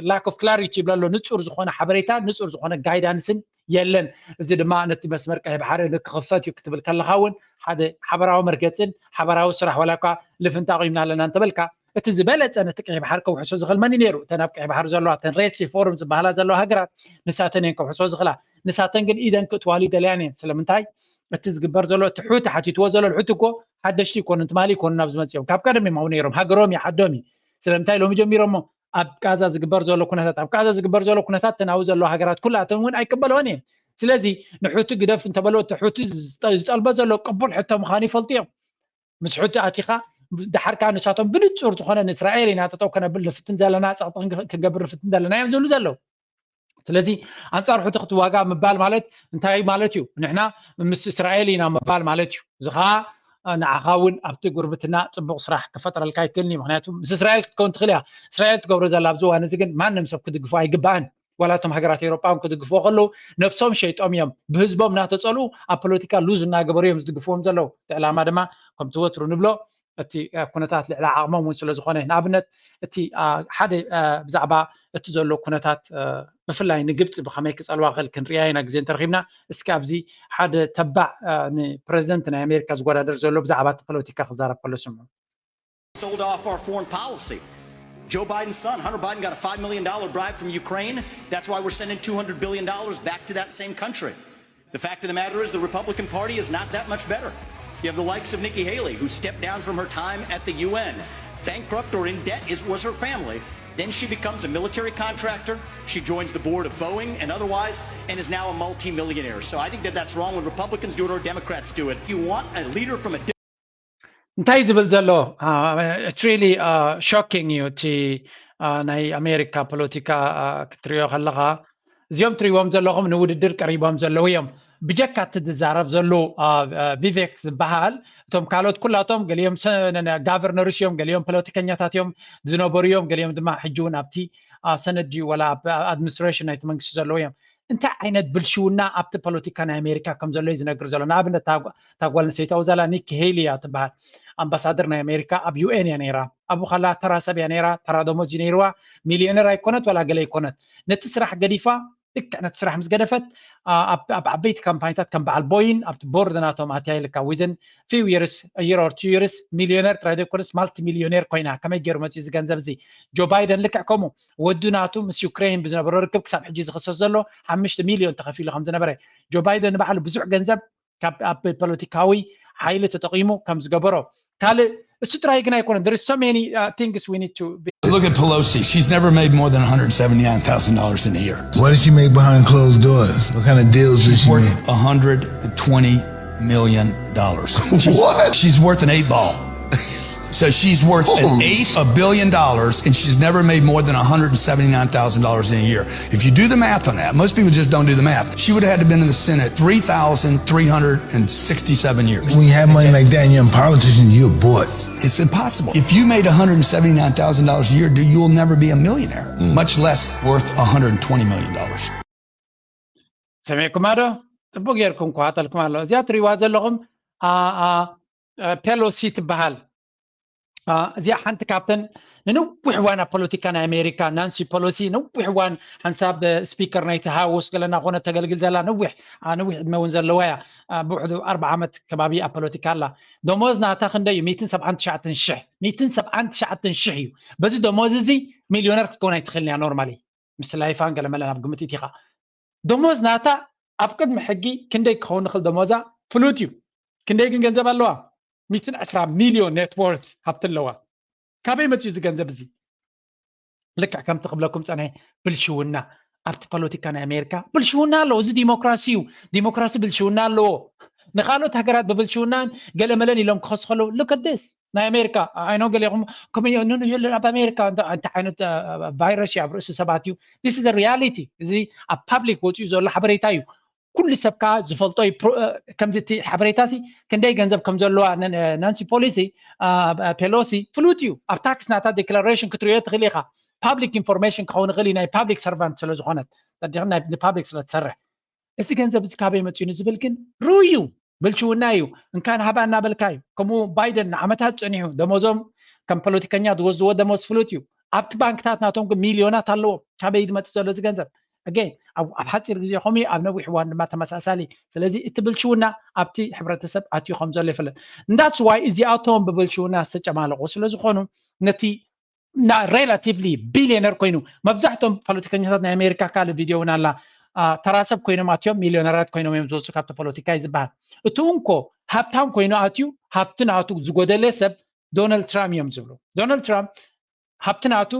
lack of clarity ይብሎ ኣሎ። ንፁር ዝኾነ ሓበሬታ፣ ንፁር ዝኾነ ጋይዳንስን የለን። እዚ ድማ ነቲ መስመር ቀይሕ ባሕሪ ንክኽፈት እዩ ክትብል ከለኻ እውን ሓደ ሓበራዊ መርገፅን ሓበራዊ ስራሕ፣ ዋላ እኳ ልፍንቲ ኣቑምና ኣለና እንተበልካ፣ እቲ ዝበለፀ ነቲ ቀይሕ ባሕሪ ከውሕሶ ዝኽእል መን እዩ ነይሩ? እተን ኣብ ቀይሕ ባሕሪ ዘለዋ፣ እተን ሬድ ሲ ፎርም ዝበሃላ ዘለዋ ሃገራት፣ ንሳተን እየን ከውሕሶ ዝኽእላ። ንሳተን ግን ኢደን ክእትዋሉ ይደልያን እየን። ስለምንታይ? እቲ ዝግበር ዘሎ፣ እቲ ሑቲ ሓቲትዎ ዘሎ፣ ሑቲ እኮ ሓደሽቲ ይኮኑን ትማሊ ይኮኑን ኣብዚ መፅኦም፣ ካብ ቀደም እዮም ኣብኡ ነይሮም፣ ሃገሮም እዩ፣ ዓዶም እዩ። ስለምንታይ ሎሚ ጀሚሮሞ? ኣብ ጋዛ ዝግበር ዘሎ ኩነታት፣ ኣብ ጋዛ ዝግበር ዘሎ ኩነታት ተናዊ ዘለዎ ሃገራት ኩላተን እውን ኣይቀበልዎን እየን። ስለዚ ንሑቲ ግደፍ እንተበሎ፣ እቲ ሑቲ ዝጠልቦ ዘሎ ቅቡል ሕቶ ምዃኑ ይፈልጡ እዮም። ምስ ሑቲ ኣቲኻ፣ ድሓር ከዓ ንሳቶም ብንፁር ዝኾነ ንእስራኤል ኢና ጠጠው ከነብል ንፍትን ዘለና፣ ፀቕጢ ክንገብር ንፍትን ዘለና እዮም ዝብሉ ዘለዉ። ስለዚ ኣንፃር ሑቲ ክትዋጋ ምባል ማለት እንታይ ማለት እዩ? ንሕና ምስ እስራኤል ኢና ምባል ማለት እዩ። እዚ ከዓ ንዓኻ እውን ኣብቲ ጉርብትና ፅቡቕ ስራሕ ክፈጥረልካ ይክእልኒ። ምክንያቱ ምስ እስራኤል ክትከውን ትኽእል እያ። እስራኤል ትገብሮ ዘላ ኣብዚ እዋን እዚ ግን ማንም ሰብ ክድግፎ ኣይግባእን። ዋላ እቶም ሃገራት ኤውሮጳ እውን ክድግፍዎ ከለዉ ነብሶም ሸይጦም እዮም። ብህዝቦም እናተፀልኡ ኣብ ፖለቲካ ሉዝ እናገበሩ እዮም ዝድግፍዎም ዘለዉ። እቲ ዕላማ ድማ ከምቲ ወትሩ ንብሎ እቲ ኩነታት ልዕሊ ዓቕሞም እውን ስለ ዝኾነ፣ ንኣብነት እቲ ሓደ ብዛዕባ እቲ ዘሎ ኩነታት ብፍላይ ንግብፂ ብኸመይ ክፀልዋ ክእል ክንሪያ ኢና ግዜ እንተረኺብና። እስኪ ኣብዚ ሓደ ተባዕ ንፕረዚደንት ናይ ኣሜሪካ ዝወዳደር ዘሎ ብዛዕባ እቲ ፖለቲካ ክዛረብ ከሎ ስምዑ። Sold off our foreign policy. Joe Biden's son, Hunter Biden, got a five million dollar bribe from Ukraine. That's why we're sending two hundred billion dollars back to that same country. The fact of the matter is, the Republican Party is not that much better. You have the likes of Nikki Haley, who stepped down from her time at the U N. Bankrupt or in debt is, was her family. Then she becomes a military contractor. She joins the board of Boeing and otherwise, and is now a multimillionaire. So I think that that's wrong when Republicans do it or Democrats do it. If you want a leader from a እንታይ ዝብል ዘሎ? It's really shocking እዩ እቲ ናይ ኣሜሪካ ፖለቲካ ክትሪኦ ከለኻ። እዚኦም ትሪእዎም ዘለኹም ንውድድር ቀሪቦም ዘለዉ እዮም። ብጀካ እቲ ዝዛረብ ዘሎ ቪቬክ ዝበሃል፣ እቶም ካልኦት ኩላቶም ገሊኦም ጋቨርነርስ እዮም፣ ገሊኦም ፖለቲከኛታት እዮም ዝነበሩ እዮም፣ ገሊኦም ድማ ሕጂ እውን ኣብቲ ሰነድ ድዩ ወላ ኣብ ኣድሚኒስትሬሽን ናይቲ መንግስቲ ዘለዉ እዮም። እንታይ ዓይነት ብልሽውና ኣብቲ ፖለቲካ ናይ ኣሜሪካ ከም ዘሎ እዩ ዝነግር ዘሎ። ንኣብነት እታ ጓል ኣንስተይቲ ኣብኡ ዘላ ኒኪ ሄሊ እያ ትበሃል። ኣምባሳደር ናይ ኣሜሪካ ኣብ ዩ ኤን እያ ነይራ። ኣብኡ ከላ ተራ ሰብ እያ ነይራ። ተራ ደሞዝ እዩ ነይርዋ። ሚልዮነር ኣይኮነት ዋላ ገለ ኣይኮነት። ነቲ ስራሕ ገዲፋ፣ ልክዕ ነቲ ስራሕ ምስ ገደፈት፣ ኣብ ዓበይቲ ካምፓኒታት ከም በዓል ቦይን ኣብቲ ቦርድ ናቶም ኣትያ ኢልካ within few years, a year or two years ሚልዮነር ጥራይ ዘይኮነስ ማልቲ ሚልዮነር ኮይና። ከመይ ገይሩ መፅኡ እዚ ገንዘብ እዚ? ጆ ባይደን ልክዕ ከምኡ። ወዱ ናቱ ምስ ዩክሬን ብዝነበሮ ርክብ ክሳብ ሕጂ ዝኽሰስ ዘሎ ሓሙሽተ ሚልዮን ተኸፊሉ ከም ዝነበረ፣ ጆ ባይደን ንባዕሉ ብዙሕ ገንዘብ ካብ ኣብ ፖለቲካዊ ሓይሊ ተጠቒሙ ከም ዝገበሮ። ካልእ እሱ ጥራይ ግን ኣይኮነን። There is so many uh, things we need to be Look at Pelosi. She's never made more than one hundred seventy-nine thousand dollars in a year. What does she make behind closed doors? What kind of deals does she make? One hundred twenty million dollars. What? She's worth an eight ball. So she's worth an eighth a billion dollars, and she's never made more than one hundred seventy-nine thousand dollars in a year. If you do the math on that, most people just don't do the math. She would have had to have been in the Senate three thousand three hundred and sixty-seven years. When you have money like that and you're a politician, you're bored. It's impossible. If you made one hundred seventy-nine thousand dollars a year, you will never be a millionaire, much less worth one hundred twenty million dollars. ሰሚዕኩማ ዶ? ፅቡቅ ጌርኩም ከታተልኩም ኣሎ። እዚኣ ትሪዋ ዘለኹም ፔሎሲ ትበሃል። እዚኣ ሓንቲ ካብተን ንነዊሕ እዋን ኣብ ፖለቲካ ናይ ኣሜሪካ፣ ናንሲ ፖሎሲ ነዊሕ እዋን ሓንሳብ ስፒከር ናይቲ ሃውስ ገለና ኮነ ተገልግል ዘላ ነዊሕ ነዊሕ ዕድመ እውን ዘለዋ እያ። ብውሕዱ ኣርባዓ ዓመት ከባቢ ኣብ ፖለቲካ ኣላ። ደሞዝ ናታ ክንደይ እዩ? ሚእትን ሰብዓን ትሽዓተን ሽሕ። ሚእትን ሰብዓን ትሽዓተን ሽሕ እዩ። በዚ ደሞዝ እዚ ሚልዮነር ክትከውን ኣይትኽእልን እያ ኖርማሊ። ምስ ላይፋን ገለመለን ኣብ ግምት ኢቲኻ። ደሞዝ ናታ ኣብ ቅድሚ ሕጊ ክንደይ ክኸውን ንኽእል ደሞዛ ፍሉጥ እዩ። ክንደይ ግን ገንዘብ ኣለዋ? ሚእትን ዕስራ ሚልዮን ኔትወርት ሃብቲ ኣለዋ። ካበይ መፅኡ እዚ ገንዘብ እዚ? ልክዕ ከምቲ ክብለኩም ፀንሐ ብልሽውና ኣብቲ ፖለቲካ ናይ ኣሜሪካ ብልሽውና ኣለዎ። እዚ ዲሞክራሲ እዩ። ዲሞክራሲ ብልሽውና ኣለዎ። ንካልኦት ሃገራት ብብልሽውናን ገለመለን ኢሎም ክኸሱ ከለዉ look at this ናይ ኣሜሪካ ኣይኖ ገሌኹም ከመይ ኑኑ የለን ኣብ ኣሜሪካ እንታይ ዓይነት ቫይረስ እዩ ኣብ ርእሲ ሰባት እዩ። This is reality። እዚ ኣብ ፓብሊክ ወፂኡ ዘሎ ሓበሬታ እዩ። ኩሉ ሰብ ከዓ ዝፈልጦ እዩ። ከምዚ እቲ ሓበሬታ ሲ ክንደይ ገንዘብ ከም ዘለዋ ናንሲ ፖሊሲ ፔሎሲ ፍሉጥ እዩ። ኣብ ታክስ ናታ ዴክላሬሽን ክትሪኦ ትኽእል ኢኻ። ፓብሊክ ኢንፎርሜሽን ክኸውን ይኽእል እዩ፣ ናይ ፓብሊክ ሰርቫንት ስለ ዝኾነት፣ ናይ ፓብሊክ ስለ ትሰርሕ። እዚ ገንዘብ እዚ ካበይ መፅኡ ንዝብል ግን ርኡይ እዩ። ብልሽውና እዩ። እንካን ሃባ እናበልካ እዩ። ከምኡ ባይደን ንዓመታት ፀኒሑ ደሞዞም ከም ፖለቲከኛ ዝወዝዎ ደሞዝ ፍሉጥ እዩ። ኣብቲ ባንክታት ናቶም ግን ሚልዮናት ኣለዎም። ካበይ ዝመፅእ ዘሎ እዚ ገንዘብ? ኣገ ኣብ ሓፂር ግዜ ከምኡ እዩ፣ ኣብ ነዊሕ እዋን ድማ ተመሳሳሊ። ስለዚ እቲ ብልሽውና ኣብቲ ሕብረተሰብ ኣትዩ ከም ዘሎ ይፍለጥ። እንዳትስ ዋይ እዚኣቶም ብብልሽውና ዝተጨማለቑ ስለ ዝኾኑ ነቲ ና ሬላቲቭሊ ቢልዮነር ኮይኑ፣ መብዛሕቶም ፖለቲከኛታት ናይ ኣሜሪካ ካልእ ቪድዮ እውን ኣላ፣ ተራ ሰብ ኮይኖም ኣትዮም ሚልዮነራት ኮይኖም እዮም ዝወፁ ካብቲ ፖለቲካ እዩ ዝበሃል። እቱ እንኮ ሃብታም ኮይኑ ኣትዩ ሃብቲ ናቱ ዝጎደለ ሰብ ዶናልድ ትራምፕ እዮም ዝብሉ። ዶናልድ ትራምፕ ሃብቲ ናቱ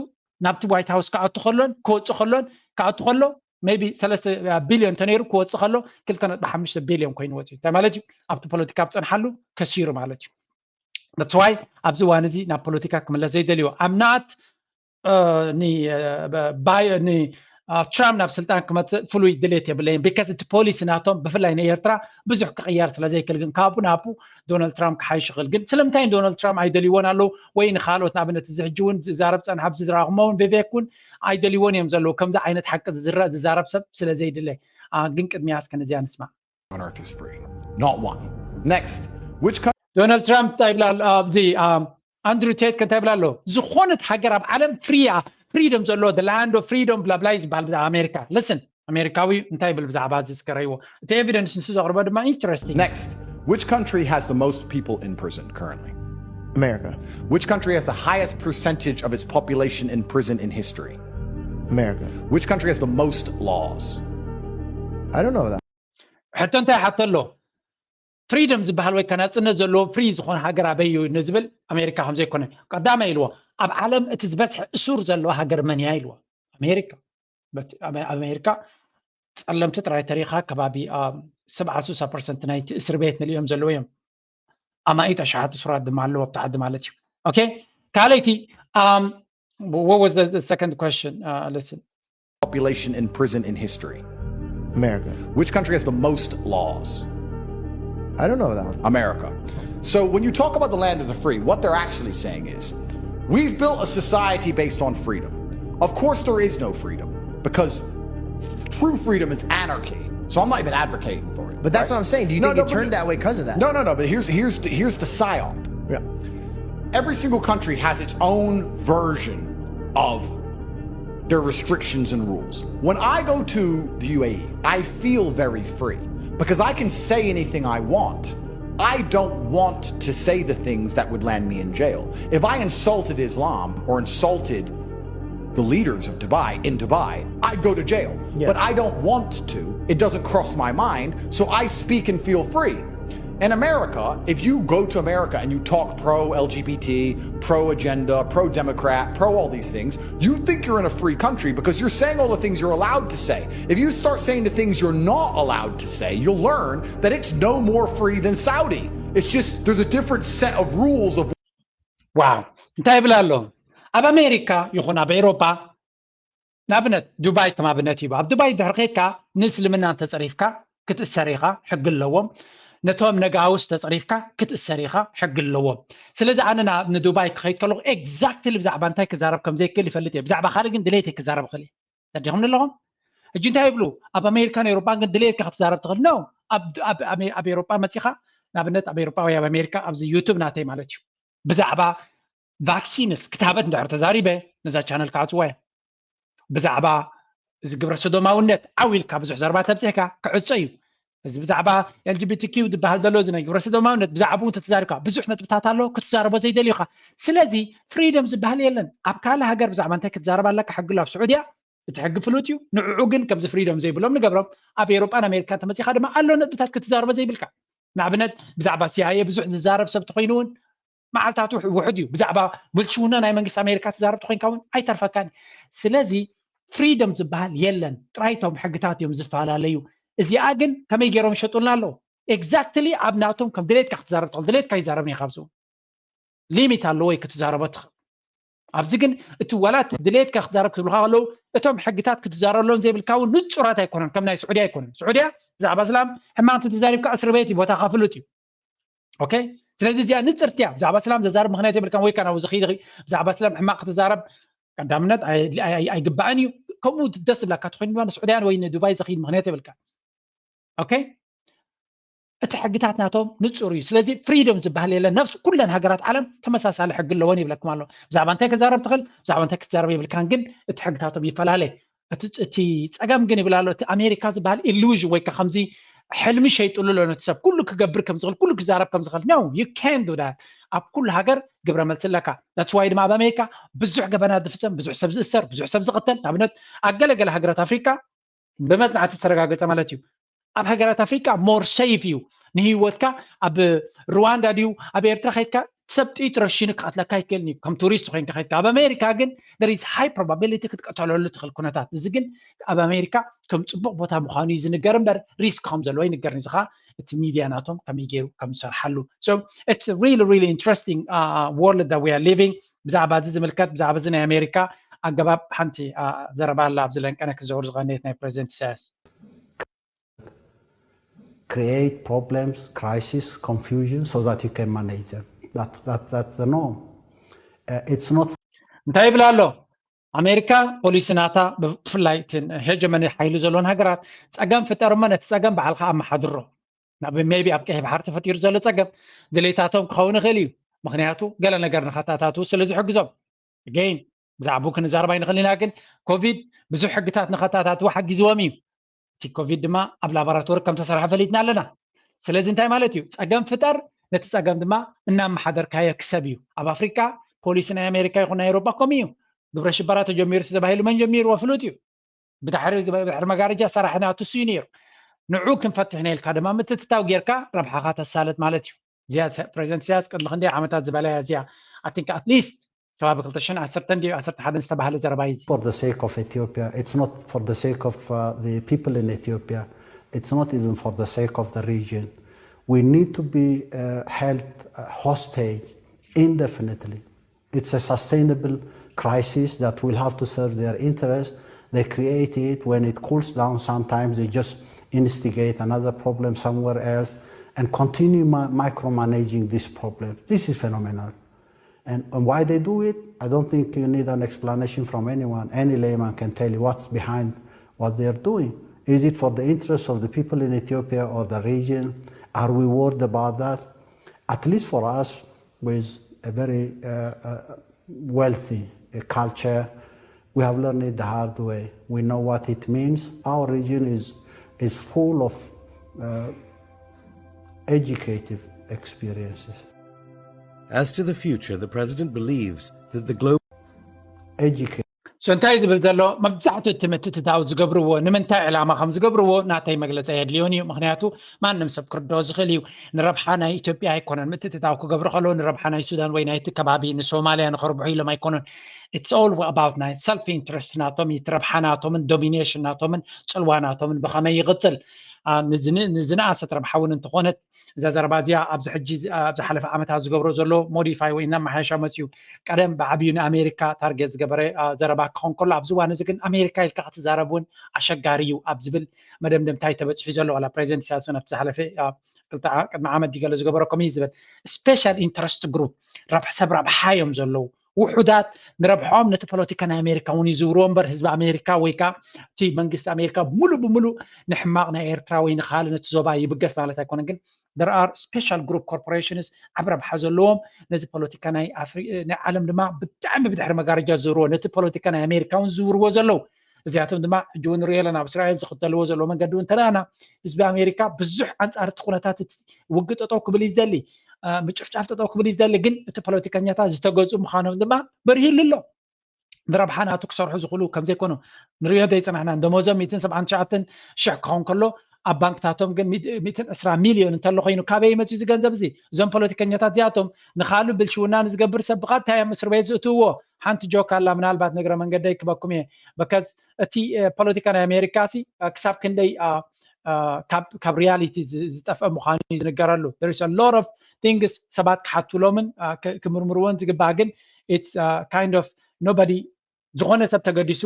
ናብቲ ዋይት ሃውስ ክኣቱ ከሎን ክወፅእ ከሎን፣ ክኣቱ ከሎ ሜቢ ሰለስተ ቢልዮን ተነይሩ ክወፅእ ከሎ ክልተ ነጥቢ ሓሙሽተ ቢልዮን ኮይኑ ወፅዩ። እንታይ ማለት እዩ? ኣብቲ ፖለቲካ ኣብ ፀንሓሉ ከሲሩ ማለት እዩ። That's why ኣብዚ እዋን እዚ ናብ ፖለቲካ ክምለስ ዘይደልዮ። I'm not ን ትራምፕ ናብ ስልጣን ክመፅእ ፍሉይ ድሌት የብለይን። ቢካዝ እቲ ፖሊሲ ናቶም ብፍላይ ንኤርትራ ብዙሕ ክቕየር ስለ ዘይክእል፣ ግን ካብኡ ናብኡ ዶናልድ ትራምፕ ክሓይሽ ይኽእል። ግን ስለምንታይ ዶናልድ ትራምፕ ኣይደልይዎን ኣለዉ? ወይ ንካልኦት ንኣብነት እዚ ሕጂ እውን ዝዛረብ ፀንሓ ኣብዚ ዝረኣኹሞ እውን ቪቬክ እውን ኣይደልይዎን እዮም ዘለዉ። ከምዚ ዓይነት ሓቂ ዝዝረ ዝዛረብ ሰብ ስለ ዘይድለ። ግን ቅድሚያ እስከ ነዚኣ ንስማዕ። on earth is free. Not one. Next, which country? ዶናልድ ትራምፕ እንታይ ይብላ ኣሎ? ኣብዚ ኣንድሩ ቴት ከ እንታይ ይብላ ኣሎ? ዝኾነት ሃገር ኣብ ዓለም ፍሪ እያ፣ ፍሪደም ዘለዎ፣ the land of freedom ብላብላ እዩ ዝበሃል ብዛዕባ ኣሜሪካ። ልስን ኣሜሪካዊ እንታይ ይብል ብዛዕባ እዚ ዝከረይዎ? እቲ ኤቪደንስ ንሱ ዘቕርቦ ድማ ኢንትረስቲንግ። Next, which country has the most people in prison currently? America. Which country has the highest percentage of its population in prison in history? America. Which country has the most laws? I don't know that. ሕቶ እንታይ ሓቶ ኣሎ? ፍሪደም ዝበሃል ወይ ከ ናፅነት ዘለዎ ፍሪ ዝኾነ ሃገር ኣበይ እዩ ንዝብል ኣሜሪካ ከም ዘይኮነ ቀዳማይ ኢልዎ። ኣብ ዓለም እቲ ዝበዝሐ እሱር ዘለዎ ሃገር መን እያ ኢልዎ። ኣሜሪካ። ኣሜሪካ ፀለምቲ ጥራይ ተሪኻ ከባቢ ሰብዓ ስሳ ፐርሰንት ናይቲ እስር ቤት ንልዮም ዘለዉ እዮም። ኣማኢት ኣሽሓት እሱራት ድማ ኣለዉ ኣብቲ ዓዲ ማለት እዩ። ኦኬ፣ ካልኣይቲ what was the second question? Listen. Population in prison in history. America. Which country has the most laws? I don't know that one. America. So when you talk about the land of the free, what they're actually saying is, we've built a society based on freedom. Of course, there is no freedom because true freedom is anarchy. So I'm not even advocating for it. But that's what I'm saying. Do you No, think no, it but- turned that way because of that? No, no, no. But here's here's the, here's the psyop. Yeah. Every single country has its own version of their restrictions and rules. When I go to the U A E, I feel very free because I can say anything I want. I don't want to say the things that would land me in jail. If I insulted Islam or insulted the leaders of Dubai in Dubai, I'd go to jail. Yeah. But I don't want to. It doesn't cross my mind, so I speak and feel free. In America, if you go to America and you talk pro L G B T, pro agenda, pro Democrat, pro all these things, you think you're in a free country because you're saying all the things you're allowed to say. If you start saying the things you're not allowed to say, you'll learn that it's no more free than Saudi. It's just there's a different set of rules of ዋው፣ እንታይ ይብል ኣሎ? ኣብ ኣሜሪካ ይኹን ኣብ ኤሮፓ፣ ንኣብነት ዱባይ ከም ኣብነት ይቡ። ኣብ ዱባይ ድሕሪ ከይድካ ንእስልምና እንተፀሪፍካ ክትእሰር ኢኻ፣ ሕጊ ኣለዎም። ነቶም ነጋውስ ተፀሪፍካ ክትእሰር ኢኻ፣ ሕጊ ኣለዎም። ስለዚ ኣነ ና- ንዱባይ ክኸይድ ከለኹ ኤግዛክትሊ ብዛዕባ እንታይ ክዛረብ ከም ዘይክእል ይፈልጥ እየ። ብዛዕባ ካልእ ግን ድሌት ክዛረብ እኽእል እየ። ተዲኹም ኣለኹም? ሕጂ እንታይ ይብሉ? ኣብ ኣሜሪካን ኤሮፓን ግን ድሌትካ ክትዛረብ ትኽእል ነው። ኣብ ኣብ- ኣብ- ኣብ ኤሮፓ መፂኻ፣ ንኣብነት ኣብ ኤሮፓ ወይ ኣብ ኣሜሪካ ኣብዚ ዩቱብ ናተይ ማለት እዩ፣ ብዛዕባ ቫክሲንስ ክታበት እንድሕር ተዛሪበ፣ ነዛ ቻነል ክዓፅዋ እየ። ብዛዕባ እዚ ግብረ ሰዶማውነት ዓው ኢልካ ብዙሕ ዘረባ ተብፅሕካ ክዕፆ እዩ። እዚ ብዛዕባ ኤል ጂ ቢ ቲ ኪው ዝበሃል ዘሎ እዚ ናይ ግብረ ሰዶማውነት ብዛዕባኡ እንተተዛሪብካ ብዙሕ ነጥብታት ኣሎ ክትዛረቦ ዘይደልዩካ። ስለዚ ፍሪደም ዝበሃል የለን። ኣብ ካልእ ሃገር ብዛዕባ እንታይ ክትዛረብ ኣለካ? ሕጊ ኣሎ ኣብ ስዑድያ፣ እቲ ሕጊ ፍሉጥ እዩ። ንዕዑ ግን ከምዚ ፍሪደም ዘይብሎም ንገብሮም። ኣብ ኤሮጳን ኣሜሪካን ተመፂኻ ድማ ኣሎ ነጥብታት ክትዛረቦ ዘይብልካ። ንኣብነት ብዛዕባ ሲ ኣይ ኤ ብዙሕ ዝዛረብ ሰብ ተኾይኑ እውን መዓልታቱ ውሕ- ውሑድ እዩ። ብዛዕባ ብልሽውና ናይ መንግስቲ ኣሜሪካ ትዛረብ ተኾይንካ እውን ኣይተርፈካን። ስለዚ ፍሪደም ዝበሃል የለን። ጥራይ እቶም ሕግታት እዮም ዝፈላለዩ። እዚኣ ግን ከመይ ገይሮም ይሸጡልና ኣለዉ? ኤግዛክትሊ ኣብ ናቶም ከም ድሌትካ ክትዛረብ ትኽእል፣ ድሌትካ ይዛረብ ኒ ካብዚ እውን ሊሚት ኣለዎ ወይ ክትዛረቦ ትኽእል። ኣብዚ ግን እቲ ዋላ እቲ ድሌትካ ክትዛረብ ክብልካ ከለዉ እቶም ሕግታት ክትዛረበሎም ዘይብልካ እውን ንፁራት ኣይኮነን። ከም ናይ ስዑድያ ኣይኮነን። ስዑድያ ብዛዕባ እስላም ሕማቕ እንተተዛሪብካ እስሪ ቤት እዩ፣ ቦታኻ ፍሉጥ እዩ። ኦኬ፣ ስለዚ እዚኣ ንፅርቲ እያ። ብዛዕባ እስላም ዘዛርብ ምክንያት የብልካን። ወይ ከ ናብኡ ዝኸይድ ብዛዕባ እስላም ሕማቕ ክትዛረብ ቀዳምነት ኣይግባእን እዩ። ከምኡ ደስ ዝብላካ ተኮይኑ ድማ ንስዑድያን ወይ ንዱባይ ዝኸይድ ምክንያት የብልካን። ኦኬ፣ እቲ ሕግታት ናቶም ንፁር እዩ። ስለዚ ፍሪደም ዝበሃል የለን። ነፍሲ ኩለን ሃገራት ዓለም ተመሳሳሊ ሕጊ ኣለዎን ይብለኩም ኣሎ። ብዛዕባ እንታይ ክዛረብ ትኽእል፣ ብዛዕባ እንታይ ክትዛረብ የብልካን፣ ግን እቲ ሕግታቶም ይፈላለ። እቲ ጸገም ግን ይብል ኣሎ፣ እቲ ኣሜሪካ ዝበሃል ኢሉዥን ወይ ከምዚ ሕልሚ ሸይጥሉ ኣሎ ነቲ ሰብ። ኩሉ ክገብር ከም ዝኽእል፣ ኩሉ ክዛረብ ከም ዝኽእል። No, you can't do that። ኣብ ኩሉ ሃገር ግብረ መልሲ ኣለካ። That's why ድማ ኣብ ኣሜሪካ ብዙሕ ገበናት ዝፍጸም፣ ብዙሕ ሰብ ዝእሰር፣ ብዙሕ ሰብ ዝቕተል። ንኣብነት ኣብ ገለገለ ሃገራት ኣፍሪካ ብመጽናዕቲ ዝተረጋገጸ ማለት እዩ። ኣብ ሃገራት ኣፍሪካ more safe እዩ ንህይወትካ። ኣብ ሩዋንዳ ድዩ ኣብ ኤርትራ ከይድካ ሰብ ጥይት ረሺኑ ክቐትለካ ኣይክእልን እዩ። ከም ቱሪስት ኮይንካ ከይድካ። ኣብ ኣሜሪካ ግን there is high probability ክትቀተለሉ ትኽእል ኩነታት። እዚ ግን ኣብ ኣሜሪካ ከም ፅቡቕ ቦታ ምዃኑ እዩ ዝንገር እምበር ሪስክ ከም ዘለዎ ይንገር። እዚ ከዓ እቲ ሚድያ ናቶም ከመይ ገይሩ ከም ዝሰርሓሉ። So it's really really interesting world that we are living። ብዛዕባ እዚ ዝምልከት ብዛዕባ እዚ ናይ ኣሜሪካ ኣገባብ ሓንቲ ዘረባ ኣላ ኣብዚ ለንቀነ ክዘውር ዝቐነየት ናይ ፕሬዚደንት ኢሳያስ። Create problems, crisis, confusion so that you can manage them. That, that, that's the norm. Uh, it's not እንታይ ይብል ኣሎ ኣሜሪካ? ፖሊሲ ናታ ብፍላይ ሄጀመኒ ሓይሊ ዘለዎን ሃገራት ጸገም ፍጠር እሞ ነቲ ጸገም በዓልካ ኣመሓድሮ። ሜቢ ኣብ ቀይሕ ባሕሪ ተፈጢሩ ዘሎ ጸገም ድሌታቶም ክኸውን ይኽእል እዩ። ምክንያቱ ገለ ነገር ንኸታታትዉ ስለ ዝሕግዞም። ገይን ብዛዕባኡ ክንዛረብ ኣይንኽእል ኢና፣ ግን ኮቪድ ብዙሕ ሕግታት ንኸታታትዉ ሓጊዝዎም እዩ። እቲ ኮቪድ ድማ ኣብ ላቦራቶሪ ከም ተሰርሐ ፈሊጥና ኣለና። ስለዚ እንታይ ማለት እዩ? ጸገም ፍጠር፣ ነቲ ጸገም ድማ እናመሓደርካዮ ክሰብ እዩ። ኣብ ኣፍሪቃ ፖሊሲ ናይ ኣሜሪካ ይኹን ናይ ኤውሮጳ ከምኡ እዩ። ግብረ ሽበራ ተጀሚሩ ተባሂሉ መን ጀሚርዎ ፍሉጥ እዩ። ብድሕሪ ብድሕሪ መጋረጃ ሰራሕና ትሱ እዩ ነይሩ። ንዑ ክንፈትሕ ኢና ኢልካ ድማ ምትትታው ጌርካ ረብሓኻ ተሳለጥ ማለት እዩ። እዚኣ ፕሬዚደንት ኢሳያስ ቅድሚ ክንደይ ዓመታት ዝበላያ እዚኣ ኣቲንክ ኣትሊስት ከባቢ ክልተ ሽሕን ዓሰርተን ድዩ ዓሰርተ ሓደን ዝተባህለ ዘረባ እዩ። For the sake of Ethiopia, it's not for the sake of uh, the people in Ethiopia, it's not even for the sake of the region. We need to be uh, held uh, hostage indefinitely. It's a sustainable crisis that will have to serve their interest. They create it. When it cools down, sometimes they just instigate another problem somewhere else and continue mi- micromanaging this problem. This is phenomenal. And, and why they do it, I don't think you need an explanation from anyone. Any layman can tell you what's behind what they're doing. Is it for the interests of the people in Ethiopia or the region? Are we worried about that? At least for us, with a very uh, uh, wealthy uh, culture, we have learned it the hard way. We know what it means. Our region is, is full of uh, educative experiences. As to the future, the president believes that the global Educate. So እንታይ ዝብል ዘሎ? መብዛሕትኡ እቲ ምትእትታው ዝገብርዎ ንምንታይ ዕላማ ከም ዝገብርዎ ናተይ መግለፂ ኣየድልዮን እዩ። ምክንያቱ ማንም ሰብ ክርድኦ ዝኽእል እዩ። ንረብሓ ናይ ኢትዮጵያ ኣይኮነን ምትእትታው ክገብሩ ከለዉ፣ ንረብሓ ናይ ሱዳን ወይ ናይቲ ከባቢ ንሶማልያ ንኸርብሑ ኢሎም ኣይኮኑን። It's all about ናይ ሰልፍ ኢንትረስት ናቶም፣ እቲ ረብሓ ናቶምን ዶሚኔሽን ናቶምን ፅልዋ ናቶምን ብኸመይ ይቕፅል። ንዝንኣሰት ረብሓ እውን እንተኾነት እዛ ዘረባ እዚኣ ኣብዚ ሕጂ ኣብ ዝሓለፈ ዓመታት ዝገብሮ ዘሎ ሞዲፋይ ወይ እናመሓየሻ መፅዩ። ቀደም ብዓብዩ ንኣሜሪካ ታርጌት ዝገበረ ዘረባ ክኸውን ከሎ ኣብዚ እዋን እዚ ግን ኣሜሪካ ኢልካ ክትዛረብ እውን ኣሸጋሪ እዩ ኣብ ዝብል መደምደምታ እዩ ተበፂሑ ዘሎ። ዋላ ፕሬዚደንት ኢሳያስ እውን ኣብቲ ዝሓለፈ ቅድሚ ዓመት ድገለ ዝገበሮ ከምኡ እዩ ዝበል። ስፔሻል ኢንትረስት ግሩፕ ሰብ ረብሓ እዮም ዘለዉ ውሑዳት ንረብሖም ነቲ ፖለቲካ ናይ ኣሜሪካ እውን ይዝውርዎ እምበር ህዝቢ ኣሜሪካ ወይ ከዓ እቲ መንግስቲ ኣሜሪካ ሙሉእ ብሙሉእ ንሕማቕ ናይ ኤርትራ ወይ ንካልእ ነቲ ዞባ ይብገስ ማለት ኣይኮነን። ግን there are special group corporations ዓብ ረብሓ ዘለዎም ነዚ ፖለቲካ ናይ ዓለም ድማ ብጣዕሚ ብድሕሪ መጋረጃ ዝዝውርዎ ነቲ ፖለቲካ ናይ ኣሜሪካ እውን ዝዝውርዎ ዘለዉ እዚኣቶም ድማ ሕጂ እውን ንሪኦ ኣለና ኣብ እስራኤል ዝኽተልዎ ዘለዉ መንገዲ እውን ተረኣና ህዝቢ ኣሜሪካ ብዙሕ ኣንፃር እቲ ኩነታት እቲ ውግእ ጠጠው ክብል እዩ ዝደሊ ምጭፍጫፍ ጠጠው ክብል እዩ ዝደሊ ግን እቲ ፖለቲከኛታት ዝተገዝኡ ምዃኖም ድማ በሪሂሉ ኣሎ ንረብሓ ናቱ ክሰርሑ ዝኽእሉ ከም ዘይኮኑ ንሪኦ ዘይፅናሕና ደሞዞም ሚእትን ሰብዓን ትሽዓተን ሽሕ ክኸውን ከሎ ኣብ ባንክታቶም ግን ሚእትን ዕስራ ሚልዮን እንተሎ ኮይኑ ካበይ ይመፅእ እዚ ገንዘብ እዚ እዞም ፖለቲከኛታት እዚኣቶም ንካልእ ብልሽውና ንዝገብር ሰብ ብቐጥታ እዮም እስር ቤት ዝእትውዎ ሓንቲ ጆክ ኣላ ምናልባት ንግረ መንገደይ ክበኩም እየ በከዝ እቲ ፖለቲካ ናይ ኣሜሪካ ሲ ክሳብ ክንደይ ካብ reality ዝጠፍአ ምዃኑ እዩ ዝንገረሉ። There is a lot of things ሰባት ክሓትሎምን ክምርምርዎን ዝግባእ፣ ግን it's kind of nobody ዝኾነ ሰብ ተገዲሱ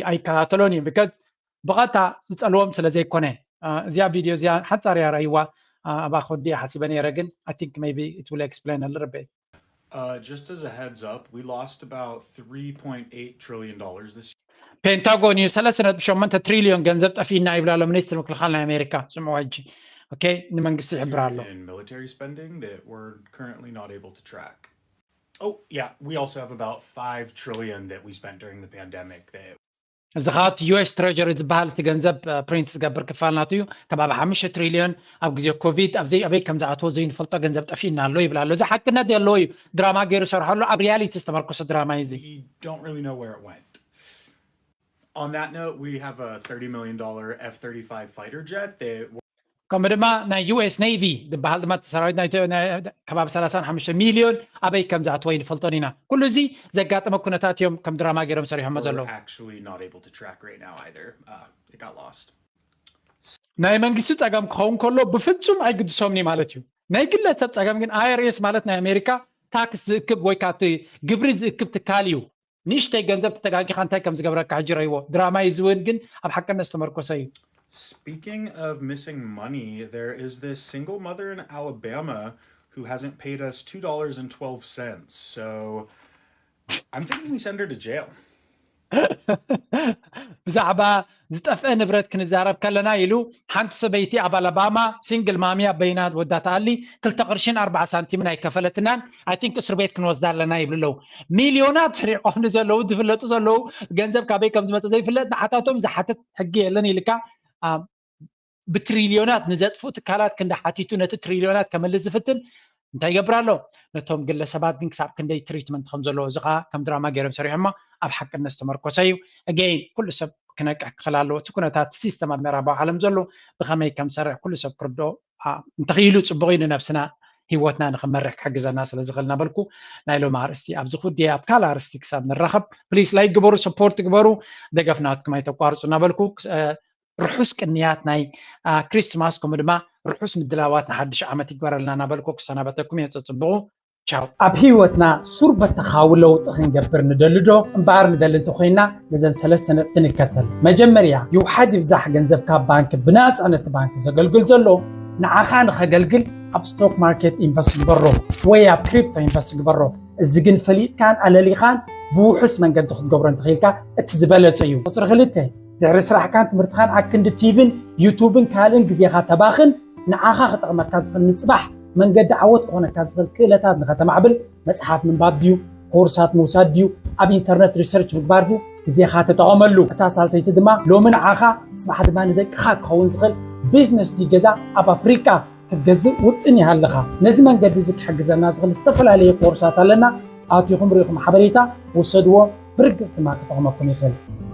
ኣይከታተሎን እዩ፣ because ብቐጥታ ዝጸልዎም ስለ ዘይኮነ። እዚኣ ቪድዮ እዚኣ ሓጻር እያ ረእይዋ፣ ኣባኻ ወዲኣ ሓሲበ ነይረ፣ ግን I think maybe it will explain a little bit. Uh, just as a heads up, we lost about three point eight trillion dollars this year. ፔንታጎን እዩ ሰለስተ ነጥቢ ሸሞንተ ትሪልዮን ገንዘብ ጠፊእና ይብላ ኣሎ ሚኒስትር ምክልኻል ናይ ኣሜሪካ። ስምዑ ሕጂ። ኦኬ፣ ንመንግስቲ ይሕብር ኣሎ። In military spending that we're currently not able to track. Oh, yeah, we also have about five trillion that we spent during the pandemic that እዚ ከዓ እቲ ዩኤስ ትሬጀሪ ዝበሃል እቲ ገንዘብ ፕሪንት ዝገብር ክፋል ናቱ እዩ። ከባቢ ሓሙሽተ ትሪልዮን ኣብ ግዜ ኮቪድ ኣብዘይ ኣበይ ከም ዝኣትዎ ዘይንፈልጦ ገንዘብ ጠፊእና ኣሎ ይብል ኣሎ። እዚ ሓቅነት ዘለዎ እዩ። ድራማ ገይሩ ሰርሖ ኣሎ። ኣብ ሪያሊቲ ዝተመርኮሰ ድራማ እዩ እዚ። We don't really know where it went. On that note, we have a thirty million dollar F thirty-five fighter jet that ከምኡ ድማ ናይ ዩኤስ ኔቪ ዝበሃል ድማ እቲ ሰራዊት ናይ ኢትዮ- ናይ ከባቢ ሰላሳን ሓሙሽተ ሚልዮን ኣበይ ከም ዝኣትዎ ይንፈልጦን ኢና። ኩሉ እዚ ዘጋጠመ ኩነታት እዮም ከም ድራማ ገይሮም ሰሪሖሞ we're ዘለዉ። Actually not able to track right now either. Uh, it got lost. ናይ መንግስቲ ጸገም ክኸውን ከሎ ብፍጹም ኣይግድሶምን እዩ ማለት እዩ። ናይ ግለሰብ ጸገም ግን ኣይኣርኤስ ማለት ናይ ኣሜሪካ ታክስ ዝእክብ ወይ ከዓ እቲ ግብሪ ዝእክብ ትካል እዩ። ንእሽተይ ገንዘብ ተተጋጊኻ እንታይ ከም ዝገብረካ ሕጂ ረይዎ። ድራማ እዩ ዝውን ግን ኣብ ሓቅነት ዝተመርኮሰ እዩ። Speaking of missing money, there is this single mother in Alabama who hasn't paid us two dollars and twelve cents. So I'm thinking we send her to jail. ብዛዕባ ዝጠፍአ ንብረት ክንዛረብ ከለና ኢሉ ሓንቲ ሰበይቲ ኣብ ኣላባማ ሲንግል ማሚ ኣብ በይና ወዳ ትኣሊ ክልተ ቅርሽን ኣርባዓ ሳንቲምን ኣይከፈለትናን። I think እስር ቤት ክንወስዳ ኣለና ይብሉ ኣለዉ። ሚልዮናት ስሪቆም ንዘለዉ ዝፍለጡ ዘለዉ ገንዘብ ካበይ ከም ዝመፀ ዘይፍለጥ ንዓታቶም ዝሓትት ሕጊ የለን ኢልካ። ብትሪልዮናት ንዘጥፍኡ ትካላት ክንዲ ሓቲቱ ነቲ ትሪልዮናት ከመልስ ዝፍትን እንታይ ይገብር ኣሎ? ነቶም ግለሰባት ግን ክሳብ ክንደይ ትሪትመንት ከም ዘለዎ እዚ ከዓ ከም ድራማ ገይሮም ሰሪሖሞ ኣብ ሓቅነት ዝተመርኮሰ እዩ። ኣገይን ኩሉ ሰብ ክነቅሕ ክኽእል ኣለዎ። እቲ ኩነታት ሲስተም ኣብ ምዕራባዊ ዓለም ዘሎ ብኸመይ ከም ዝሰርሕ ኩሉ ሰብ ክርድኦ እንተኽኢሉ ፅቡቕ እዩ። ንነብስና ህይወትና ንኽንመርሕ ክሕግዘና ስለ ዝኽእል እናበልኩ ናይ ሎሚ ኣርእስቲ ኣብዚ ክውድየ። ኣብ ካልእ ኣርእስቲ ክሳብ ንራኸብ ፕሊስ ላይክ ግበሩ፣ ሰፖርት ግበሩ፣ ደገፍ ናትኩም ኣይተቋርፁ እናበልኩ ርሑስ ቅንያት ናይ ክሪስማስ ከምኡ ድማ ርሑስ ምድላዋት ንሓድሽ ዓመት ይግበረልና እናበልኩ ክሰናበተኩም እየ። ፀፅብቑ ቻው። ኣብ ህይወትና ሱር በተኻዊ ለውጢ ክንገብር ንደሊ ዶ እምበኣር ንደሊ እንተኮይና ነዘን ሰለስተ ነጥቢ ንከተል። መጀመርያ ይውሓድ ይብዛሕ ገንዘብ ካብ ባንክ ብናፃ ነቲ ባንክ ዘገልግል ዘሎ ንዓኻ ንኸገልግል ኣብ ስቶክ ማርኬት ኢንቨስት ግበሮ ወይ ኣብ ክሪፕቶ ኢንቨስት ግበሮ። እዚ ግን ፈሊጥካን ኣለሊኻን ብውሑስ መንገዲ ክትገብሮ እንተኽኢልካ እቲ ዝበለጸ እዩ። ቁፅሪ ክልተ ድሕሪ ስራሕካን ትምህርትኻን ኣክንዲ ቲቪን ዩቱብን ካልእን ግዜኻ ተባኽን ንዓኻ ክጠቕመካ ዝኽእል ንፅባሕ መንገዲ ዓወት ክኾነካ ዝኽእል ክእለታት ንኸተማዕብል መፅሓፍ ምንባብ ድዩ ኮርሳት ምውሳድ ድዩ ኣብ ኢንተርነት ሪሰርች ምግባር ድዩ ግዜኻ ተጠቐመሉ። እታ ሳልሰይቲ ድማ ሎሚ ንዓኻ ፅባሕ ድማ ንደቅኻ ክኸውን ዝኽእል ቢዝነስ ድዩ ገዛ ኣብ ኣፍሪቃ ክትገዝእ ውጥን ይሃለኻ። ነዚ መንገዲ እዚ ክሕግዘና ዝኽእል ዝተፈላለየ ኮርሳት ኣለና። ኣቲኹም ርኢኹም ሓበሬታ ውሰድዎ። ብርግጽ ድማ ክጠቕመኩም ይኽእል።